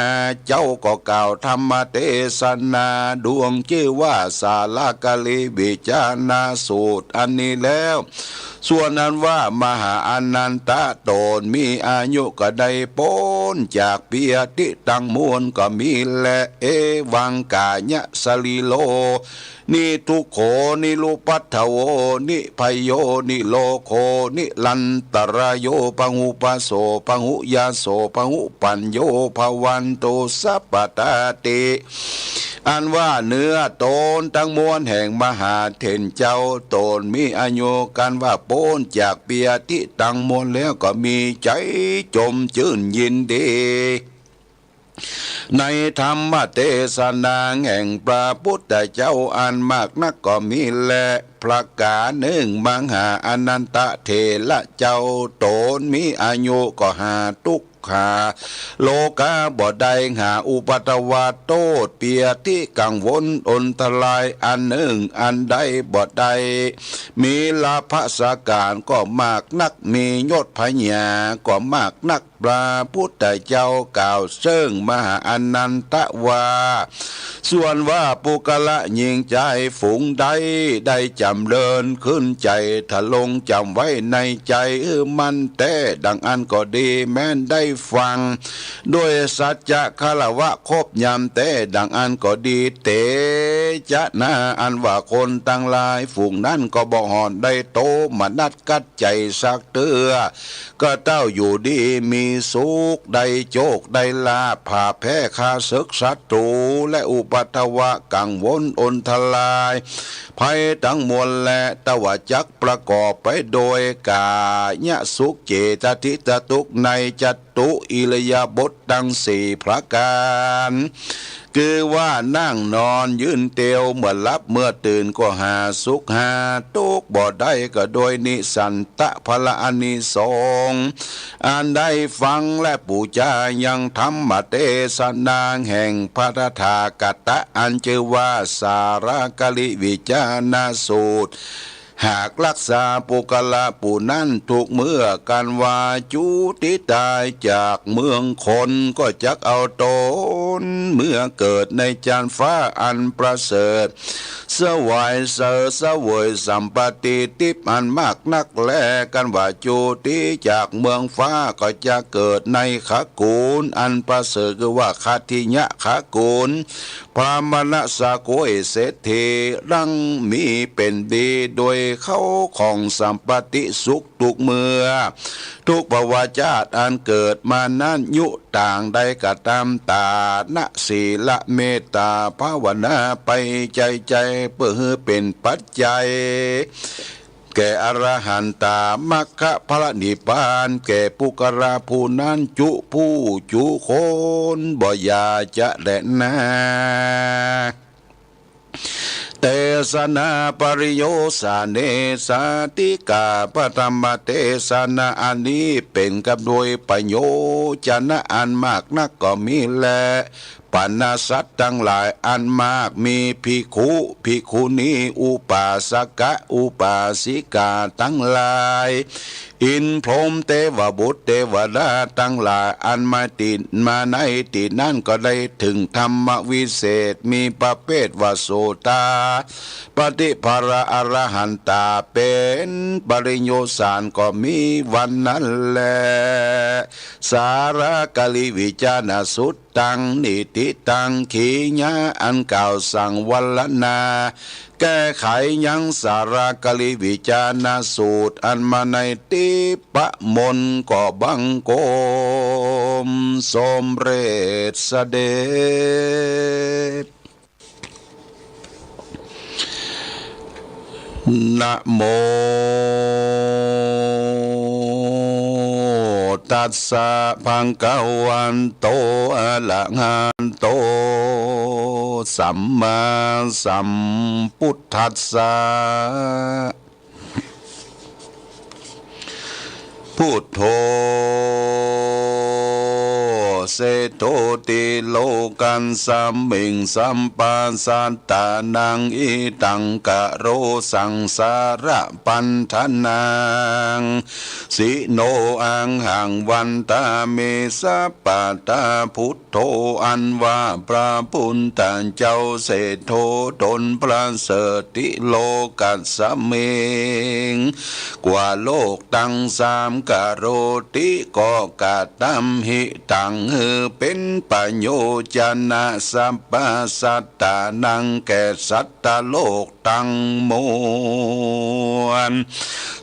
เจ้าก็กล่าวธรรมเตสนาดวงจื้อว่าสาระกะลิวิจารณสูตรอันนี้แล้ว ส่วนอันว่ามหาอานันทะต๋นมีอายุก็ได้ป๊นจากเปียธิตังมวลก็มีแล เอวัง กายะสะรีโร นิทุกโข นิรุปัทธโว นิภัยโย นิโรโค นิรันตะระโย พะหุปะโส พะหุยะโส พะหุปัญโญ ภะวันตุ สัพพะตาติ อันว่าเนื้อต๋นตังมวลแห่งมหาเถรเจ้าต๋นมีอายุกันว่าป๊นจากเปียธิตังมวลแล้วก็มีใจ๋จมจื้นยินดี ในธรรมเตสนาแห่งพระพุทธเจ้าอันมากนักก็มีแล ประก๋านนึ่ง มหาอานันทะเถระเจ้าต๋นมีอายุก็หาตุ๊กหาโรคาบ่ได้ หาอุปัทวะโต้ษเปียธิกังวลอนทรายอันนึ่งอันใดบ่ได้ มีลาภสก๋ารก็มากนัก มียศผญาก็มากนัก พระพุทธเจ้ากล่าวเซิ่งมหาอานันทะว่า ส่วนว่าปุคคละญิงจายฝูงใด ได้จ๋ำเริญขึ้นใจ๋ทะลงจ๋ำไว้ในใจ๋หื้อมั่นแต๊ดังอั้นก็ดี แม้นได้ฟังด้วยสัจจะคารวะครบยำแต๊ดังอั้นก็ดี เตจะนา อันว่าคนตังหลายฝูงนั้นก็บ่ห่อนได้โตมนัสกัดใจ๋สักเตื้อ ก็เต้าอยู่ดีมีสุข ได้โจคได้ลาภ ผ่าแพ้ข้าศึกศัตรู และอุปัทวะกังวลอนทราย ภัยตังมวลแล ตะวะจักประกอบไปโดยก๋ายสุข เจตสิกสุข ในจตุอิริยาบถตังสี่ประก๋าน คือว่านั่งนอนยืนเตียว เมื่อหลับเมื่อตื่นก็หาสุขหาตุ๊กข์บ่ได้ ก็โดยนิสันตะพละอานิสงส์ อันได้ฟังและปู๋จายังธรรมเตสนาแห่งพระตถาคตะ อันจื้อว่าสาระกะลิวิจารณสูตร หากรักษาปุคคละผู้นั้นทุกเมื่อ กันว่าจุติตายจากเมืองคน ก็จักเอาต๋นเมื่อเกิดในจานฟ้าอันประเสริฐ เสวยเสวยเสวยสัมปติทิพย์อันมากนักแล กันว่าจุติจากเมืองฟ้าก็จะเกิดในขกูลอันประเสริฐ คือว่าคัตถิยะขกูล พราหมณสกุลเศรษฐี ดังมีเป๋นดี โดยเข้าของสัมปติสุขทุกเมื่อ ทุกภวชาติอันเกิดมานั้น ยุต่างใดก็ต๋าม ตานะ ศีละ เมตตา ภาวนา ไปใจ๋ใจ๋ เปื้อหื้อเป๋นปัจจัย แก่อรหันตา มรรคผลนิพพาน แก่ปุคคละผู้นั้นจุผู้จุคน บ่อย่าจะแลนา เตสนาปริโยสาเน สาติกาปธรรมเตสนา อันนี้เป๋นกับโดยประโยชนะอันมากนักก็มีแล ปณะสัตว์ตังหลายอันมาก มีภิกขุ ภิกขุณี อุปาสกะ อุปาสิกาตังหลาย อินทร์พรหมเตวบุตรเตวดาตังหลาย อันมาติดมาในตี้นั้นก็ได้เถิงธรรมวิเศษ มีประเภทว่าโสตาปัตติผละอรหันตา เป๋นปริโยสารก็มีวันนั้นแล สาระกะลิวิจารณสูตร ตัง นิติตัง ขีญา อันกล่าวสั่งวรรณนา แก้ไขยังสาระกะลิวิจารณสูตร อันมาในทิพมนต์ ก็บังคมสมเร็จเสด็จ นะโม ตัสสะ ภะคะวันโต อะระหะโต สัมมาสัมพุทธัสสะ พุทโธ เศรษโฐ ติโลกัสมิง สัปปะสัตตานัง อิทัง กะโร สังสาระปันธนัง สิโน อังหัง วันทามิ สัปปะทา พุทโธ อันว่าพระพุทธเจ้า เศรษโฐ ต๋นประเสริฐ ติโลกัสมิง กว่าโลกตังสาม กะโรติ ก็กระทำ หิตัง หื้อเป๋นประโยชน์ จะนะ สัปปะสัตตานัง แก่สัตว์โลกตังมวล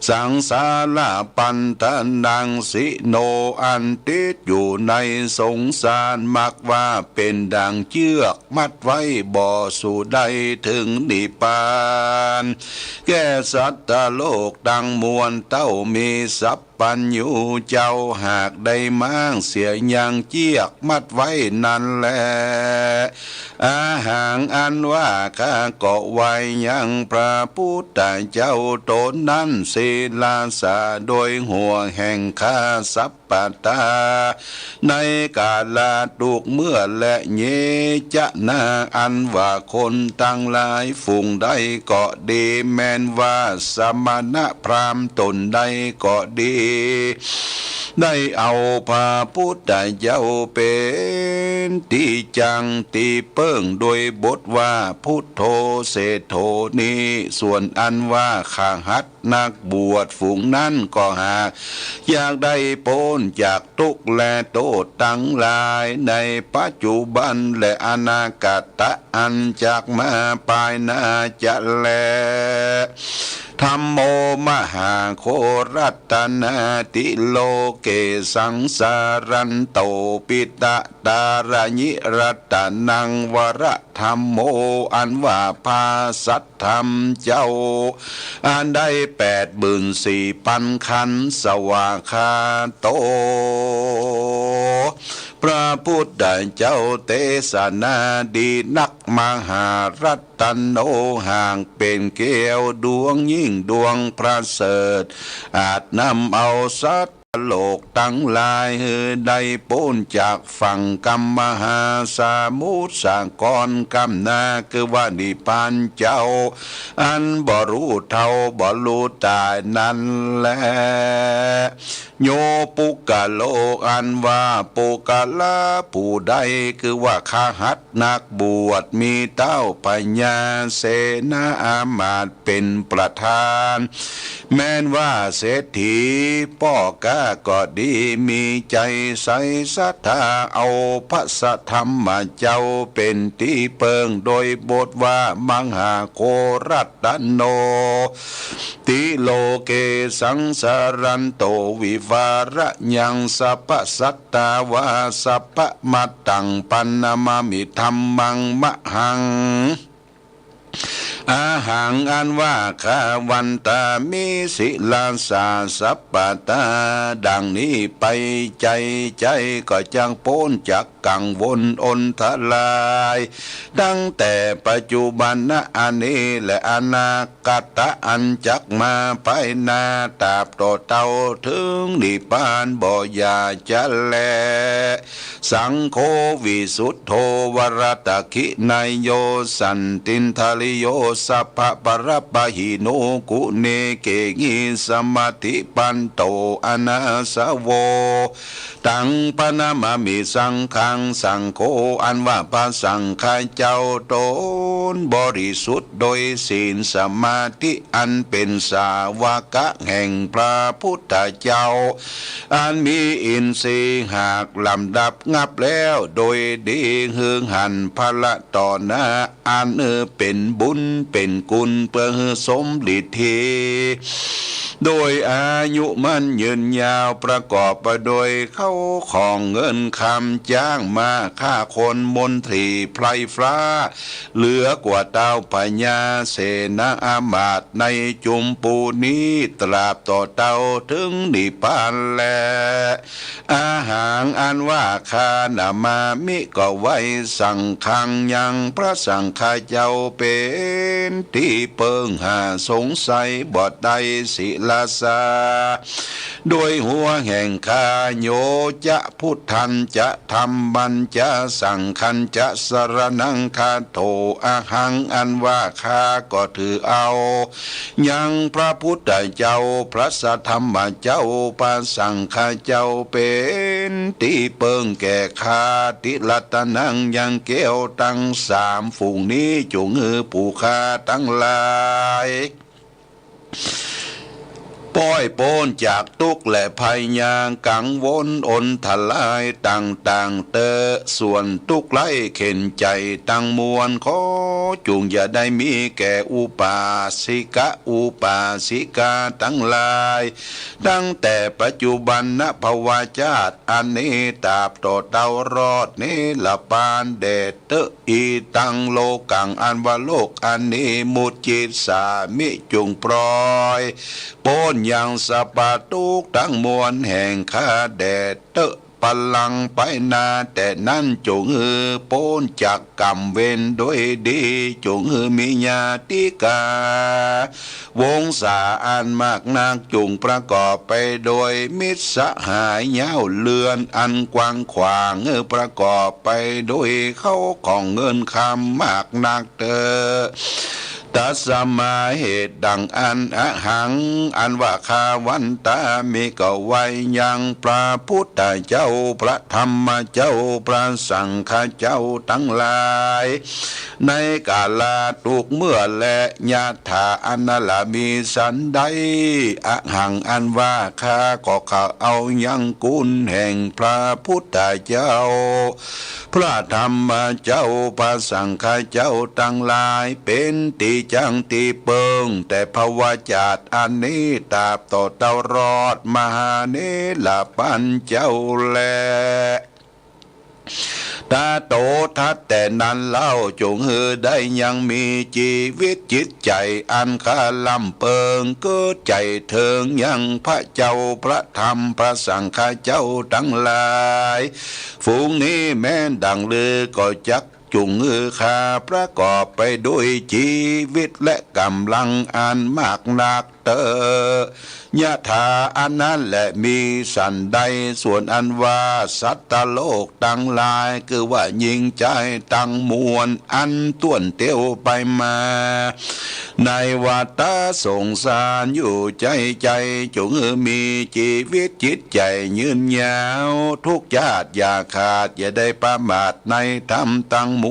สังสาระปันธนัง สิโน อันติดอยู่ในสงสารมรรค ว่าเป๋นดั่งเจื้อกมัดไว้ บ่สู่ได้เถิงนิพพาน แก่สัตว์โลกตังมวล เต้ามีสัพพัญญูเจ้า หากได้ม้างเสียยังเจื้อกมัดไว้นั้นแล อะหัง อันว่าข้าก็ไหว้ยังพระพุทธเจ้าต๋นนั้น ศิราสา โดยหัวแห่งข้า สัปปะทา ในกาละทุกเมื่อแล เย จะนะ อันว่าคนตังหลายฝูงใดก็ดี แม้นว่าสมณพราหมณ์ต๋นใดก็ดี ได้เอาพระพุทธเจ้าเป๋นตี้จั่งตี้เปิ้ง โดยบทว่า พุทโธ เศรษโฐ นี้ ส่วนอันว่าคฤหัสถ์นักบวชฝูงนั้นก็หากอยากได้ป๊นจาก ทุกข์และโต้ษตังหลายในปัจจุบันและอนาคตะอันจักมาภายหน้าจะแล ธัมโม มหาโค รัตนา ติโลเก สังสารันโต ปิตะตาระญิ รัตนังวระ ธัมโม อันว่าพระสัตธรรมเจ้า อันได้แปดหมื่นสี่พันขันธ์ สวากขาโต พระพุทธเจ้าเตสนาดีนัก มหารัตโน หากเป๋นแก้วดวงยิ่งดวงประเสริฐ อาจนำเอาสัตว์ โลกตังหลายหื้อได้ป๊นจากฝั่งกำมหาสมุทรสาครกำนา คือว่านิพพานเจ้า อันบ่ฮู้เฒ่าบ่ฮู้ต๋ายนั้นแล โย ปุคคโล อันว่าปุคคละผู้ใด คือว่าคฤหัสถ์นักบวช มีเต๊าพญาเสนาอามาตย์เป๋นประธาน แม้นว่าเศรษฐีป้อก๊าก็ดี มีใจ๋ใสศรัทธาเอาพระสัตธรรมเจ้าเป๋นตี้เปิ้ง โดยบทว่ามหาโค รัตโน ติโลเก สังสารันโต วิวาระยัง สัพพะสัตตาวา สัพพะมัตตัง ปะนะมามิ ธัมมัง มหัง อะหัง อันว่าข้า วันทามิ ศิราสา สัพพะตา ดังนี้ไป ใจ๋ใจ๋ก็จักป๊นจากกังวลอนทราย ตั้งแต่ปัจจุบันนะอันนี้ และอนาคตะอันจักมาภายหน้า ตราบต่อเต้าเถิงนิพพานบ่อย่าจะแล สังโฆ วิสุทโธ วรทักขิณเยโย สันตินทริโย สัพพะปะระปะหิโน กุเณเกหิ สมาธิปันโต อนาสโว ตัง ปะนะมามิ สังฆัง สังโฆ อันว่าพระสังฆเจ้าต๋นบริสุทธิ์โดยศีลสมาธิ อันเป๋นสาวกะแห่งพระพุทธเจ้า อันมีอินทรีย์หากลำดับงับแล้วโดยดี หื้อหันพละต่อหน้า อันเป๋นบุญเป๋นกุล เปื้อหื้อสมฤทธี โดยอายุมั่นยืนยาว ประกอบไปโดยเข้าของเงินคำ จ๊างม้า ข้าคน มนตรี ไพร่ฟ้า เหลือกว่าเต้าพญาเสนาอามาตย์ในจุมปูนี้ ตราบต่อเต้าเถิงนิพพานแล อะหัง อันว่าข้า นะมามิ ก็ไหว้ สังฆัง ยังพระสังฆเจ้าเป๋นตี้เปิ้ง หาสงสัยบ่ได้ ศิร สสะ โดยหัวแห่งข้า โยจะ พุทธัญจะ ธัมมัญจะ สังฆัญจะ สรณัง คัจโฉ อะหัง อันว่าข้าก็ถือเอา ยังพระพุทธเจ้า พระสัทธรรมเจ้า พระสังฆเจ้า เป๋นตี้เปิ้งแก่ข้า ติ รัตนัง ยังแก้วตังสามฝูงนี้ จุ่งหื้อผู้ข้าตังหลาย ป้อยป๊นจากตุ๊กข์และภัยยากกังวลอนทรายต่างๆ เต๊อะ ส่วนตุ๊กข์ไร้เข็ญใจ๋ตังมวล ขอจุ่งอย่าได้มีแก่อุปาสิกะอุปาสิกาตังหลาย ตั้งแต่ปัจจุบันนภวชาติอันนี้ตราบต่อเต้ารอดนิรปานแดดเต๊อะ อิตัง โลกัง อันว่าโลกอันนี้ มุจจิสสามิ จุ่งปล่อยป๊นยังสัพพะตุ๊กข์ตังมวลแห่งข้าแดดเต๊อะ ปลังไปหน้าแต่นั้น จุ่งหื้อป๊นจากกรรมเวรโดยดี จุ่งหื้อมีญาติกา วงศาอันมากนัก จุ่งประกอบไปโดยมิตรสหายยาวเรือนอันกว้างขวาง หื้อประกอบไปโดยเข้าของเงินคำมากนักเต๊อะ ตัสมา เหตุดังอั้น อะหัง อันว่าข้าวันตามิ ก็ไหว้ยังพระพุทธเจ้า พระธรรมเจ้า พระสังฆเจ้าตังหลาย ในกาลาตุ๊กข์เมื่อแล ยะถา อันนั้นแหละ มิสันใด อะหัง อันว่าข้าก็เข้าเอายังคุณแห่งพระพุทธเจ้า พระธรรมเจ้า พระสังฆเจ้าตังหลาย เป๋นตี้จั้งตี้เปิ้ง แต่ภวชาติอันนี้ตราบต่อเต้ารอดมหานิรปานเจ้าแล ตโต ถัดแต่นั้นเล่า จุ่งหื้อได้ยังมีจีวิตจิตใจ๋อันขะล่ำเปิง เกิดใจ๋เถิงยังพระเจ้า พระธรรม พระสังฆเจ้าตังหลาย ฝูงนี้แม้นดังลือก็จัก จุ่งหื้อข้าประกอบไปด้วยจีวิตและก๋ำลังอันมากนักเต๊อะ ยะถา อันนั้นแหละ มิสันใด ส่วนอันว่าสัตว์โลกตังหลาย คือว่าญิงจายตังมวล อันต้วนเตียวไปมา ในวัฏสงสารอยู่ใจ้ใจ้ จุ่งหื้อมีจีวิตจิตใจ๋ยืนยาว ทุกชาติอย่าขาด อย่าได้ประมาทในธรรมตังม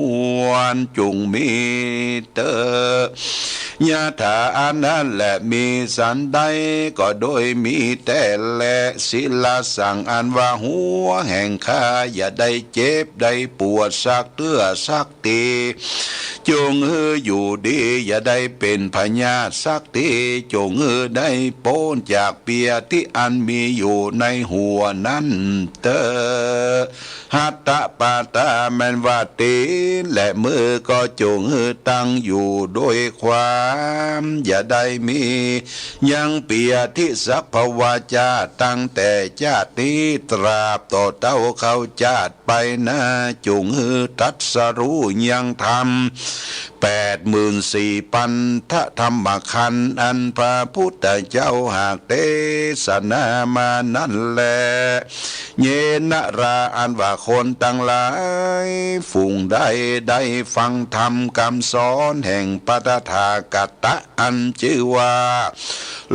วล จุ่งมีเต๊อะ ยะถา อันนั้นแหละ มิสันใด ก็โดยมีแต๊แล สิลสัง อันว่าหัวแห่งข้า อย่าได้เจ็บได้ปวดสักเตื้อสัก ตี้ จุ่งหื้ออยู่ดี อย่าได้เป๋นพยาธิสักตี้ จุ่งหื้อได้ป๊นจากเปียตี้อันมีอยู่ในหัวนั้นเต๊อะ หัตถปาตา แม้นว่าตี๋นและมือก็จุ่งหื้อตั้งอยู่ด้วยความ อย่าได้มียังเปียธิสัพพวาจา ตั้งแต่จาตินี้ตราบต่อเต้าเข้าจาติ ไปหน้า จุ่งหื้อตรัสรู้ยังธรรมแปดหมื่นสี่ปันธธรรมขันธ์ อันพระพุทธเจ้าหากเตสนามานั้นแล เยนะรา อันว่าคนตังหลายฝูงใดได้ฟังธรรมกำสอนแห่งพระตถาคตะ อันจื้อว่า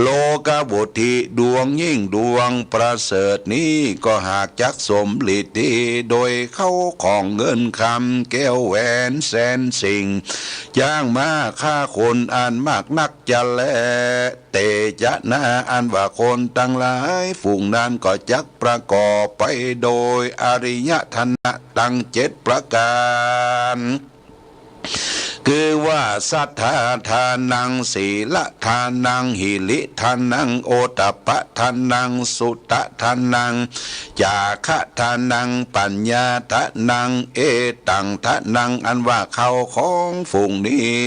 โลกะวัตถิ ดวงยิ่งดวงประเสริฐนี้ ก็หากจักสมฤทธิโดยเข้าของเงินคำแก้วแหวนแสนสิ่ง จ้างม้าฆ่าคนอันมากนักจะแล เตจะนา อันว่าคนตังหลายฝูงนั้นก็จักประกอบไปโดยอริยธรรมตังเจ็ดประก๋าน คือว่า สัตถาทานัง สีลทานัง หิริทานัง โอตตัปปะทานัง สุตะทานัง จาคะทานัง ปัญญาทานัง เอตังทานัง อันว่าเข้าของฝูงนี้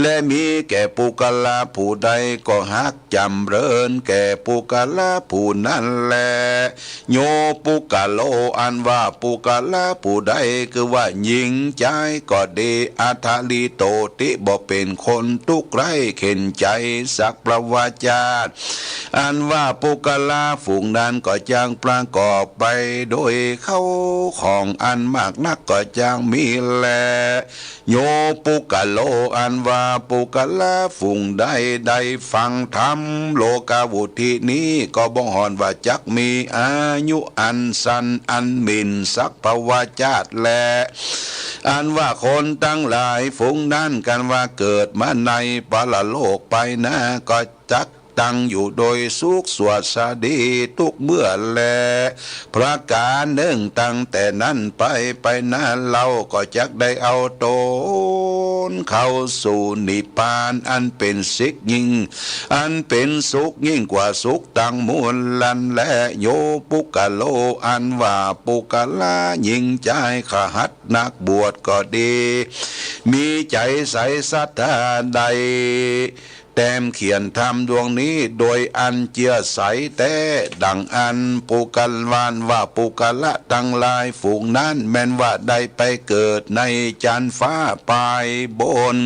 และมีแก่ปุคคละผู้ใดก็หากจ๋ำเริญแก่ปุคคละผู้นั้นแล โยปุคคโล อันว่าปุคคละผู้ใด คือว่าญิงจายก็ดี อัฏฐริ โตติ บ่เป๋นคนตุ๊กข์ไร้เข็ญใจ๋สักประวาจาติ อันว่าปุคคละฝูงนั้นก็จักประกอบไปโดยเข้าของอันมากนักก็จักมีแล โย ปุคคโล อันว่าปุคคละฝูงใดได้ฟังธรรม โลกาวุตตินี้ ก็บ่ห่อนว่าจักมีอายุอันสั้นอันหมิ่นสักประวาจาติแล อันว่าคนตังหลายฝูงนั้นกันว่าเกิดมาในปรโลกไปหน้า ก็จักตั้งอยู่โดยสุขสวัสดีทุกเมื่อแล ประก๋านนึ่ง ตั้งแต่นั้นไป ไปหน้าเล่าก็จักได้เอาต๋นเข้าสู่นิพพานอันเป๋นสิกยิ่ง อันเป๋นสุขยิ่งกว่าสุขตังมวลนั้นแล โย ปุคคโล อันว่าปุคคละหญิงจายขหัตถ์นักบวชก็ดี มีใจ๋ใสศรัทธาได้ แต้มเขียนธรรมดวงนี้โดยอันเจื้อใสแต๊ ดังอั้นปุคคละ อันว่าปุคคละตังหลายฝูงนั้น แม้นว่าได้ไปเกิดในจั๊นฟ้าปายบน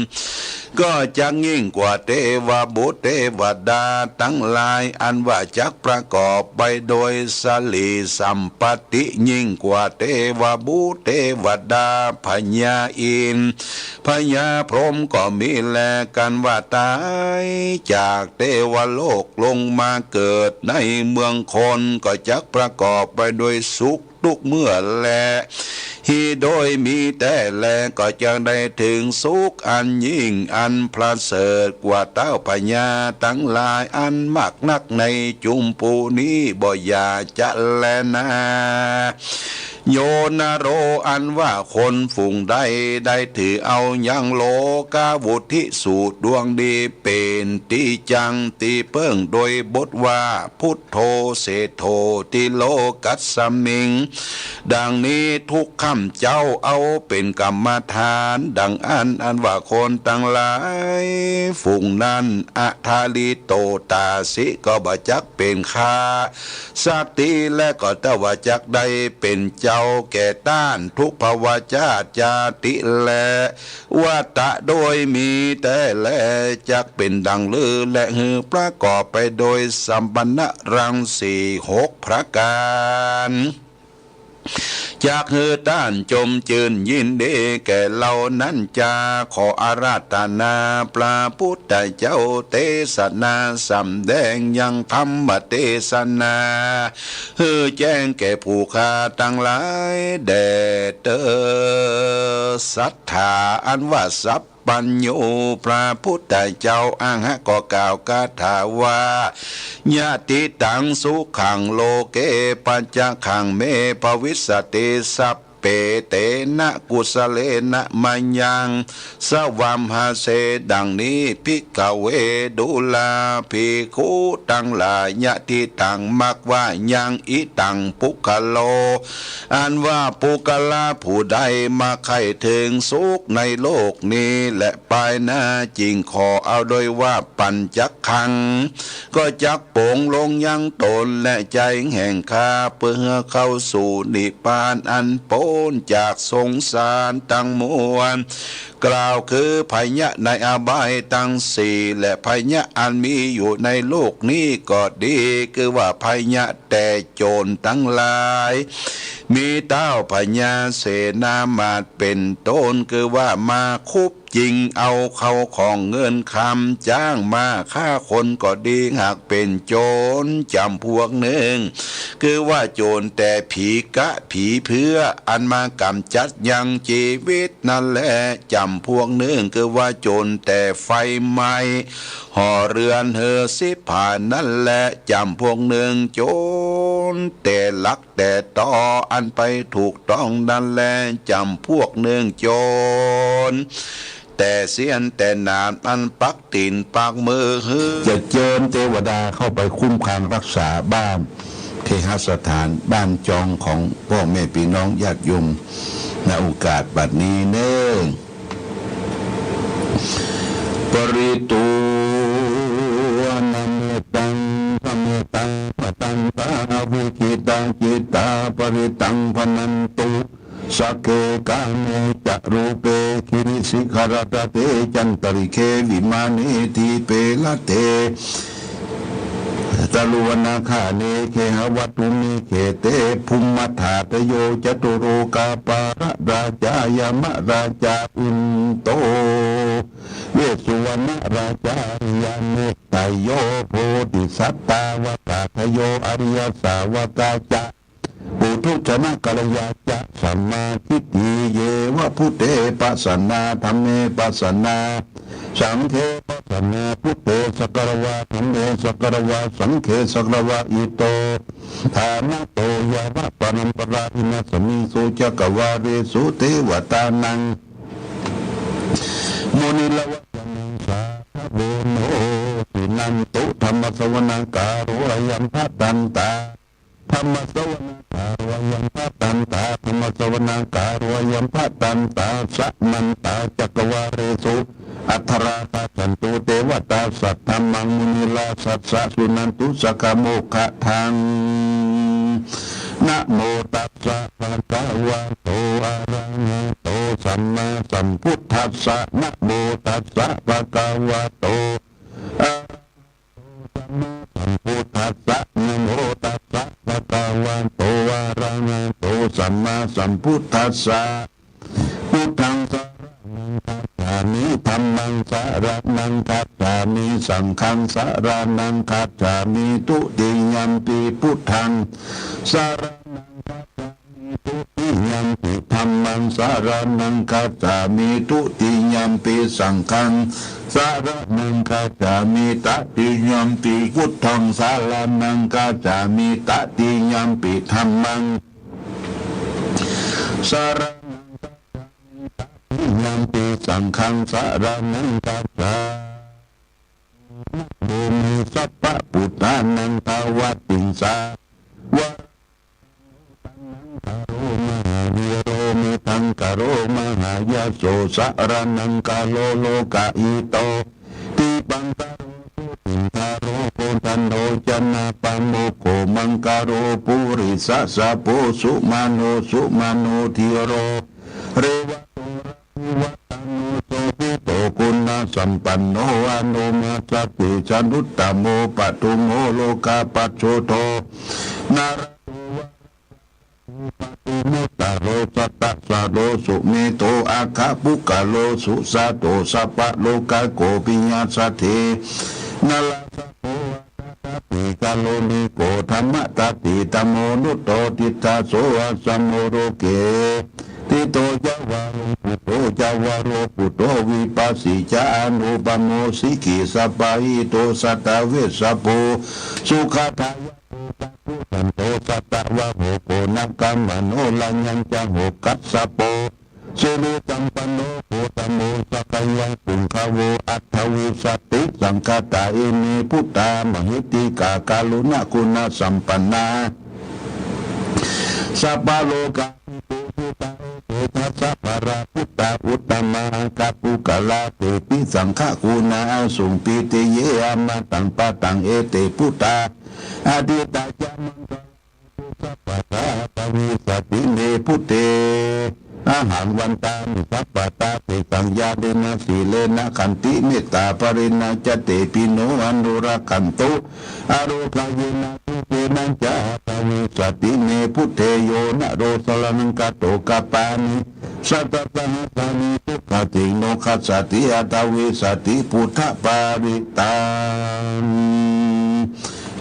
ก็จักยิ่งกว่าเตวบุตรเตวดาตังหลาย อันว่าจักประกอบไปโดยสรีสัมปัตติ ยิ่งกว่าเตวบุตรเตวดา พญาอินทร์ พญาพรหมก็มีแล กันว่าต๋ายจากเตวโลกลงมาเกิดในเมืองคน ก็จักประกอบไปโดยสุขทุกเมื่อแล หีโดยมีแต๊แล ก็จักได้เถิงสุขอันยิ่งอันประเสริฐกว่าเต้าพญาตังหลายอันมากนักในจุมปูนี้บ่อย่าจะแลนา โย นโร อันว่าคนฝูงใดได้ถือเอายังโลกาวุตติสูตรดวงนี้เป๋นตี้จั้งตี้เปิ้งโดยบทว่า พุทโธ เสโถ ติโลกัสมิง ดังนี้ทุกข้าพเจ้าเอาเป๋นกรรมฐาน ดังอั้น อันว่าคนตังหลายฝูงนั้น อทาริโตตาสิ ก็บ่จักเป๋นข้าสักที และก็เต้าว่าจักได้เป๋นเจ้าแก่ต้านทุกภวชาติจาติและวัฏฏะโดยมีแต๊แล จักเป๋นดังลือ และหื้อประกอบไปโดยสัมปันนะรังสีหกประก๋าน จักหื้อต้านจมจื้นยินดีแก่เฮานั้นจา ขออาราธนาพระพุทธเจ้าเตสนาสำแดงยังธรรมเตสนา หื้อแจ้งแก่ผู้ข้าตังหลายแด่เต๊อ สัตถา อันว่าสัพพัญญู พระพุทธเจ้าอาหะก็กล่าวคาถาว่า ยะทิตังสุขังโลเก ปัจจคขังเม ภวิสสติ สัพเพเตนะ กุสสะเลนะ มะยัง สวัมหาเส ดังนี้ ภิกขะเว ดูราภิกขุตังหลาย ยะทิตัง มักว่ายัง อิตัง ปุคคโล อันว่าปุคคละผู้ใดมาใค่เถิงสุขในโลกนี้และปายหน้า จึงขอเอาโดยว่าปัญจคขัง ก็จักป๋งลงยังต๋นและใจ๋แห่งข้า เปื้อหื้อเข้าสู่นิพพานอันป๊นจากสงสารตังมวล กล่าวคือภัยในอบายตังสี่ และภัยอันมีอยู่ในโลกนี้ก็ดี คือว่าภัยแต่โจรตังหลาย มีเต๊าพญาเสนามาตย์เป๋นต้น คือว่ามาคุบ จิงเอาเข้าของเงินคำ จ้างมาฆ่าคนก็ดี หากเป๋นโจรจ๋ำพวกนึ่ง คือว่าโจรแต่ผีกะผีเปื้อ อันมากำจัดยังจีวิตนั้นแล จ๋ำพวกนึ่ง คือว่าโจรแต่ไฟไหม้ห่อเฮือนหื้อสิบผานั้นแล จ๋ำพวกนึ่ง โจรแต่ลัก แต่ตออันไปถูกต้องนั้นแล จ๋ำพวกนึ่ง โจรแต่เสี้ยนแต่หนามอันปักตี๋นปักมือหื้อ จะเจิญเตวดาเข้าไปคุ้มครองรักษาบ้านเคหสถานบ้านจองของป้อแม่ปี้น้องญาติโยม ณ โอกาสบัดนี้เน่อ ปริตวานะเมตัง ภะเมตตาภะตันตา วิจิกิจฉาปริตตัง ภะนันตุ สักเข กาเม จะ รูปเป กิริสิข Bharatade cantalikkhe vimāne dīpe raṭṭhe taruvanagahane gehavatthumhi khette bhummā dhārayo catulokapālārājā yamarājā indo vessuvaṇṇarājā jnanejjayo bodhisattāvappattayo ariyasāvakā ca puthujjanakalyapālā ca sammādiṭṭhī ye ca buddhe pasannā dhamme pasannā saṅghe pasannā buddhe sagāravā dhamme sagāravā saṅghe sagāravā ito dhānato yāvaparamparā imasmiṃ so cakkavāḷesu devatānaṃ munirājānaṃ sādhavo no suṇantu dhammassavanakālo ayambhadantā dhammassavanakālo ayambhadantā dhammassavanakālo ayambhadantā samantā cakkavāḷesu atrāgacchantu devatā saddhammaṃ munirājassa suṇantu saggamokkhadaṃ. Namo tassa bhagavato arahato sammāsambuddhassa. Namo tassa bhagavato arahato sammāsambuddhassa. Namo tassa bhagavato arahato sammāsambuddhassa. Buddhaṃ saraṇaṃ gacchāmi. Dhammaṃ saraṇaṃ gacchāmi. Saṅghaṃ saraṇaṃ gacchāmi. Dutiyampi buddhaṃ saraṇaṃ gacchāmi. Dutiyampi dhammaṃ saraṇaṃ gacchāmi. Dutiyampi saṅghaṃ saraṇaṃ gacchāmi. Tatiyampi buddhaṃ saraṇaṃ gacchāmi. Tatiyampi dhammaṃ saraṇaṃ gacchāmi. Tatiyampi saṅghaṃ saraṇaṃ gacchāmi. Namo me sabbabuddhānaṃ dvattiṃsa varaṇaṃ saraṇaṅkaro mahāvīro medhaṅkaro mahāyaso saraṇaṅkaro lokahito dīpaṅkaro jotināmā koṇḍañño janapāmokkho maṅgalo purisāsabho sumano sumano dhīro revato rativaḍḍhano sobhito guṇasampanno anomadassī januttamo padumo lokapajjoto nārado varuttamo padumottaro sattasāro sumedho aggapuggalā sujato sabbalokaggo piyasakkhī narāsabho atthadassī kāruṇiko dhammadassi dhammo nuddho tiṭṭhaso asamo loke. Ṭhito ca varo buddho ca varo buddho vipassī ca anuppammo sikhī sabbahito satthā vessabhū sukhadāyako ca bhūsanto satthavāho koṇāgamano raññañca hokkassapo sirisampanno gotamo sakyapuṅgavo. Aṭṭhavīsati saṅkhātā ime buddhā mahiddhikā kāruṇaguṇasampannā sabbalokā bhūtā ete dasapāla buddhā uttamā aggapuggalā tepi saṅghaguṇā asuṃ pītiye amataṃ padaṃ ete buddhā atītā ca maṅgalā sabbadā. Aṭṭhavīsati me buddhe ahaṃ vandāmi sabbadā tesaṃ ñāṇena sīlena khantimettāpariṇā ca tepi no anurakkhantu ārogāya nātho cenañca. Aṭṭhavīsati me buddhe yo naro saraṇaṃ gato kappāni sattasahassāni duggatiṃ no gacchati aṭṭhavīsati buddhaparittaṃ.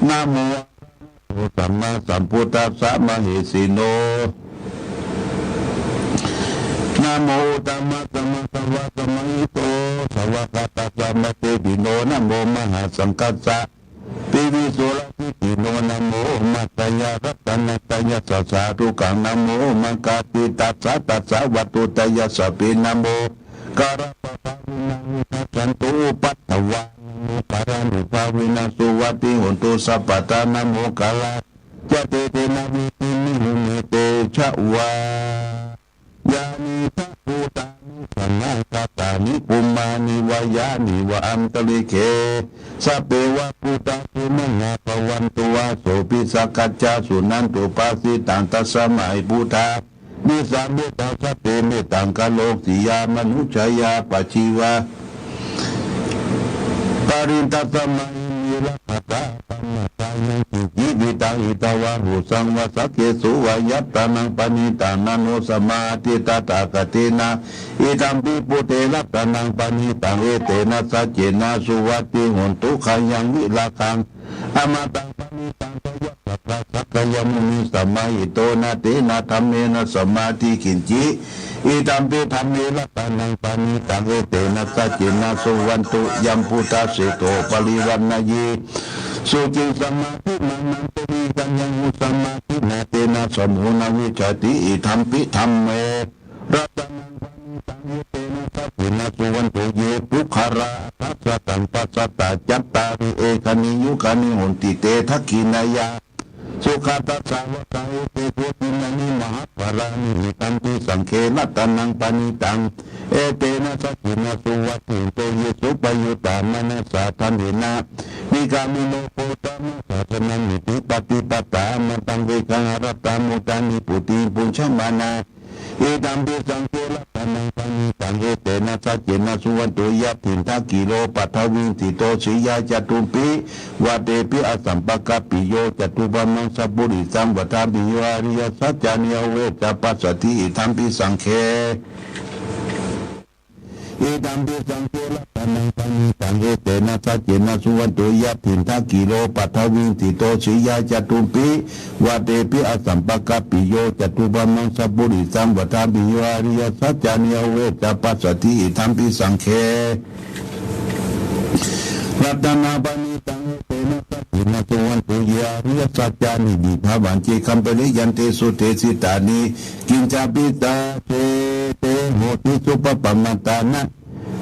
Namo arahato sammāsambuddhassa mahesino. Namo uttamasamassavāsamahito svākkhātassamatthiyo. Namo mahāsaṅghassāpi visuddhasīlino. Namo omātyāraddhaṃ nātāyassa sādhukaṃ. Namo omakātītassa tassa vatthuttayassapi. Namo kārappabhāvena vigacchantu upaddavā. Namokārānubhāvena suvatthi hotu sabbadā. Namokārassa tejena vidhimhi homi tejavā. Yānīdha bhūtāni samāgatāni bhummāni vā yāni va antalikkhe sabbeva bhūtā sumanā bhavantu athopi sakkacca suṇantu bhāsitaṃ. Tasmā buddhā วิสาเมตตา สัพเพเมตตัง กะโรติ ยามานุชชายา ปัจฉิวา ปะริตตัสมา หิ รักขะ สา ธัมมะ สา ยัง กิญจิ อิตัง อิตวา หุ สัง วา สักเข สุ วา ยัตตานัง ปะณิตัง นะ โน สะ มา ทิ ตถา คะ เต นะ อิ ธัม ปิ บุ เท รัตตานัง ปะ ณิตัง เอ เต นะ สัจ เจ นะ สุ วัต ถิ โหน ตุ ขะ ยัง วิ รา คะง อะ มะ ตัง ปะ ณิ ตัง สะ ยะ สะ ทะ สะ กะ ยะ มุ นิ สะ มา หิ โต นะ เต นะ ธัม เม นะ สะ มา ทิ กิญจิ อิ ธัม ปิ ธัม เม รัตตานัง ปะ ณิตัง เอ เต นะ สัจ เจ นะ สุ วัต ถุ ยัง พุ ท ธะ เส โถ ปะ ริ วัณ นะ ยี สุ จิง สะ มา ธิ มา นัน ตะ ริ กัญ ยัง หุ สะ มา ทิ นะ เต นะ สะ โม นะ วิชชาติ อิ ธัม ปิ ธัม เม รัตตานัง ปะ ณิตัง เอ เต นะ สัจ เจ นะ สุ วัต ถุ เย ปุคคะลา อัฏฐะ สะ ตัง ปัสสะ ตะ จัตตาริ เอ กะ นิ ยุ กะ นิ โหนติ เต ทักขิณายา สุ ขะ ทัส สะ วะ กะ เอ เต โส ทิ นา นิ มะ หะ ปะ ลา นิ อิ ธัม ปิ สัง เข รัตตานัง ปะ ณิตัง เอ เต นะ สัจ เจ นะ สุ วัต ถิ โต เย สุ ปะ ยุต ตะ มะ นะ สา ทัณ เท นะ นิ กา มิ โน โพ ธ รรม สา สะ นะ นิ ติ ปะ ติ ปะ ตะ มะ ตัง เว คะ หะ รัต ตา มุ ตา นิ ปุ ติ ปุญ ชะ มะ นา อิ ธัม ปิ สัง เข รัตตานัง ปะ ณิตัง เอ เต นะ สัจ เจ นะ สุ วัต ถุ ยะ ทิฏฐะ กิโล ปัทวิ สิ โต สิ ยา จะ ตุ ปิ วะ เต ปิ อะ สัม ปะ กัป ปิ โย จะ ตุ ปะ มัง สะ ปุ ริ สัง วะ ทา ปิ โย อะ ริ ยะ สัจ จา นิ อ เว จะ ปัส สะ ถิ อิ ธัม ปิ สัง เข อิ ธัม ปิ สัง เข รัตตานัง ปะ ณิตัง เอ เต นะ สัจ เจ นะ สุ วัต ถุ ยะ ทิฏฐะ กิโล ปัทวิ สิ โต สิ ยา จะ ตุ ปิ วะ เต ปิ อะ สัม ปะ กัป ปิ โย จะ ตุ ปะ มัง สะ ปุ ริ สัง วะ ทา ปิ โย อะ ริ ยะ สัจ จา นิ อ เว จะ ปัส สะ ถิ อิ ธัม ปิ สัง เข รัตตานัง ปะ ณิตัง เอ เต นะ สัจ เจ นะ สุ วัต ถุ ยะ อะ ริ ยะ สัจ จา นิ ทิฏฐะ วัจ เจ กัม ปะ ริ ยัน ติ สุ เต สิ ตา นิ กิญ จะ ปิ ตา เส เต โห ติ สุ ปะ ปะ มะ ตา นะ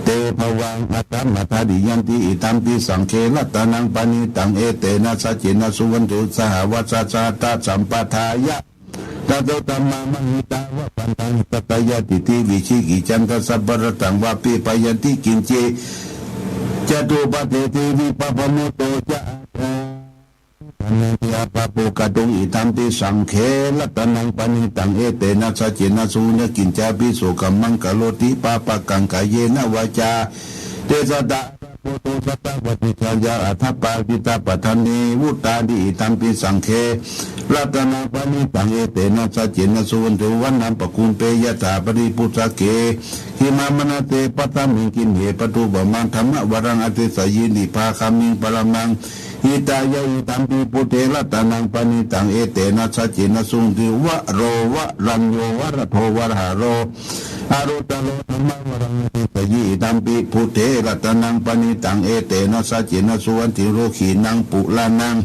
เต ภะ วัง อะ ถะ มะ ทะ ริ ยัน ติ อิ ธัม ปิ สัง เข รัตตานัง ปะ ณิตัง เอ เต นะ สัจ เจ นะ สุ วัต ถุ สะ หะ วา สะ สะ หัต ถะ สัม ปะ ทา ยะ ตะ โส ธัม มา มะ หิ ตา วะ พัน ทะ หิ สัต ตะ ยะ ทิ ฏ ฐิ วิ ชิ กิจ จัน ทะ สะ ปะ ระ ตัง วะ ปิ ปะ ยัน ติ กิญ จิ จะ ตุ ปะ เท ถิ วิ ปะ ปะ โม โต จะ อะ ถะ ปะ เน ติ อะ ปะ ปุ กะ ตุง อิ ธัม ปิ สัง เข รัตตานัง ปะ ณิตัง เอ เต นะ สัจ เจ นะ สุ วัต ถุ ยะ กิญ จะ ภิ โส กัม มัง กะ โร ติ ปะ ปะ กัง กา เย นะ วา จา เต สะ ตะ อะ ระ หะ โต สัต ตะ วะ ติ ชะ ยา อะ ถะ ปะ ริ ตะ ปะ ทะ เน วุ ตา ติ อิ ธัม ปิ สัง เข รัตตานัง ปะ ณิตัง เอ เต นะ สัจ เจ นะ สุ วัต ถุ วะ นะ ปะ กุม เป ยะ ถา ปะ ริ ปุ สะ เก หิ มะ มะ นะ เต ปะ ทะ มิง กิณ เห ปะ ทุ ปะ มัง ธะ มะ วะ รัง อะ เท สะ ยิ นิ พา คา มิง ปะ ระ มัง หิ ตา ยะ อิ ธัม ปิ พุ ท เท รัตตานัง ปะ ณิตัง เอ เต นะ สัจ เจ นะ สุ วัต ถุ วะ โร วะ รัญ โย วะ ระ โท วะ ระ หะ โร อะ โร ตะ โร ธะ มะ วะ รัง อะ เท สะ ยิ อิ ธัม ปิ พุ ท เท รัตตานัง ปะ ณิตัง เอ เต นะ สัจ เจ นะ สุ วัต ถิ โร ขี นัง ปุ ระ นัง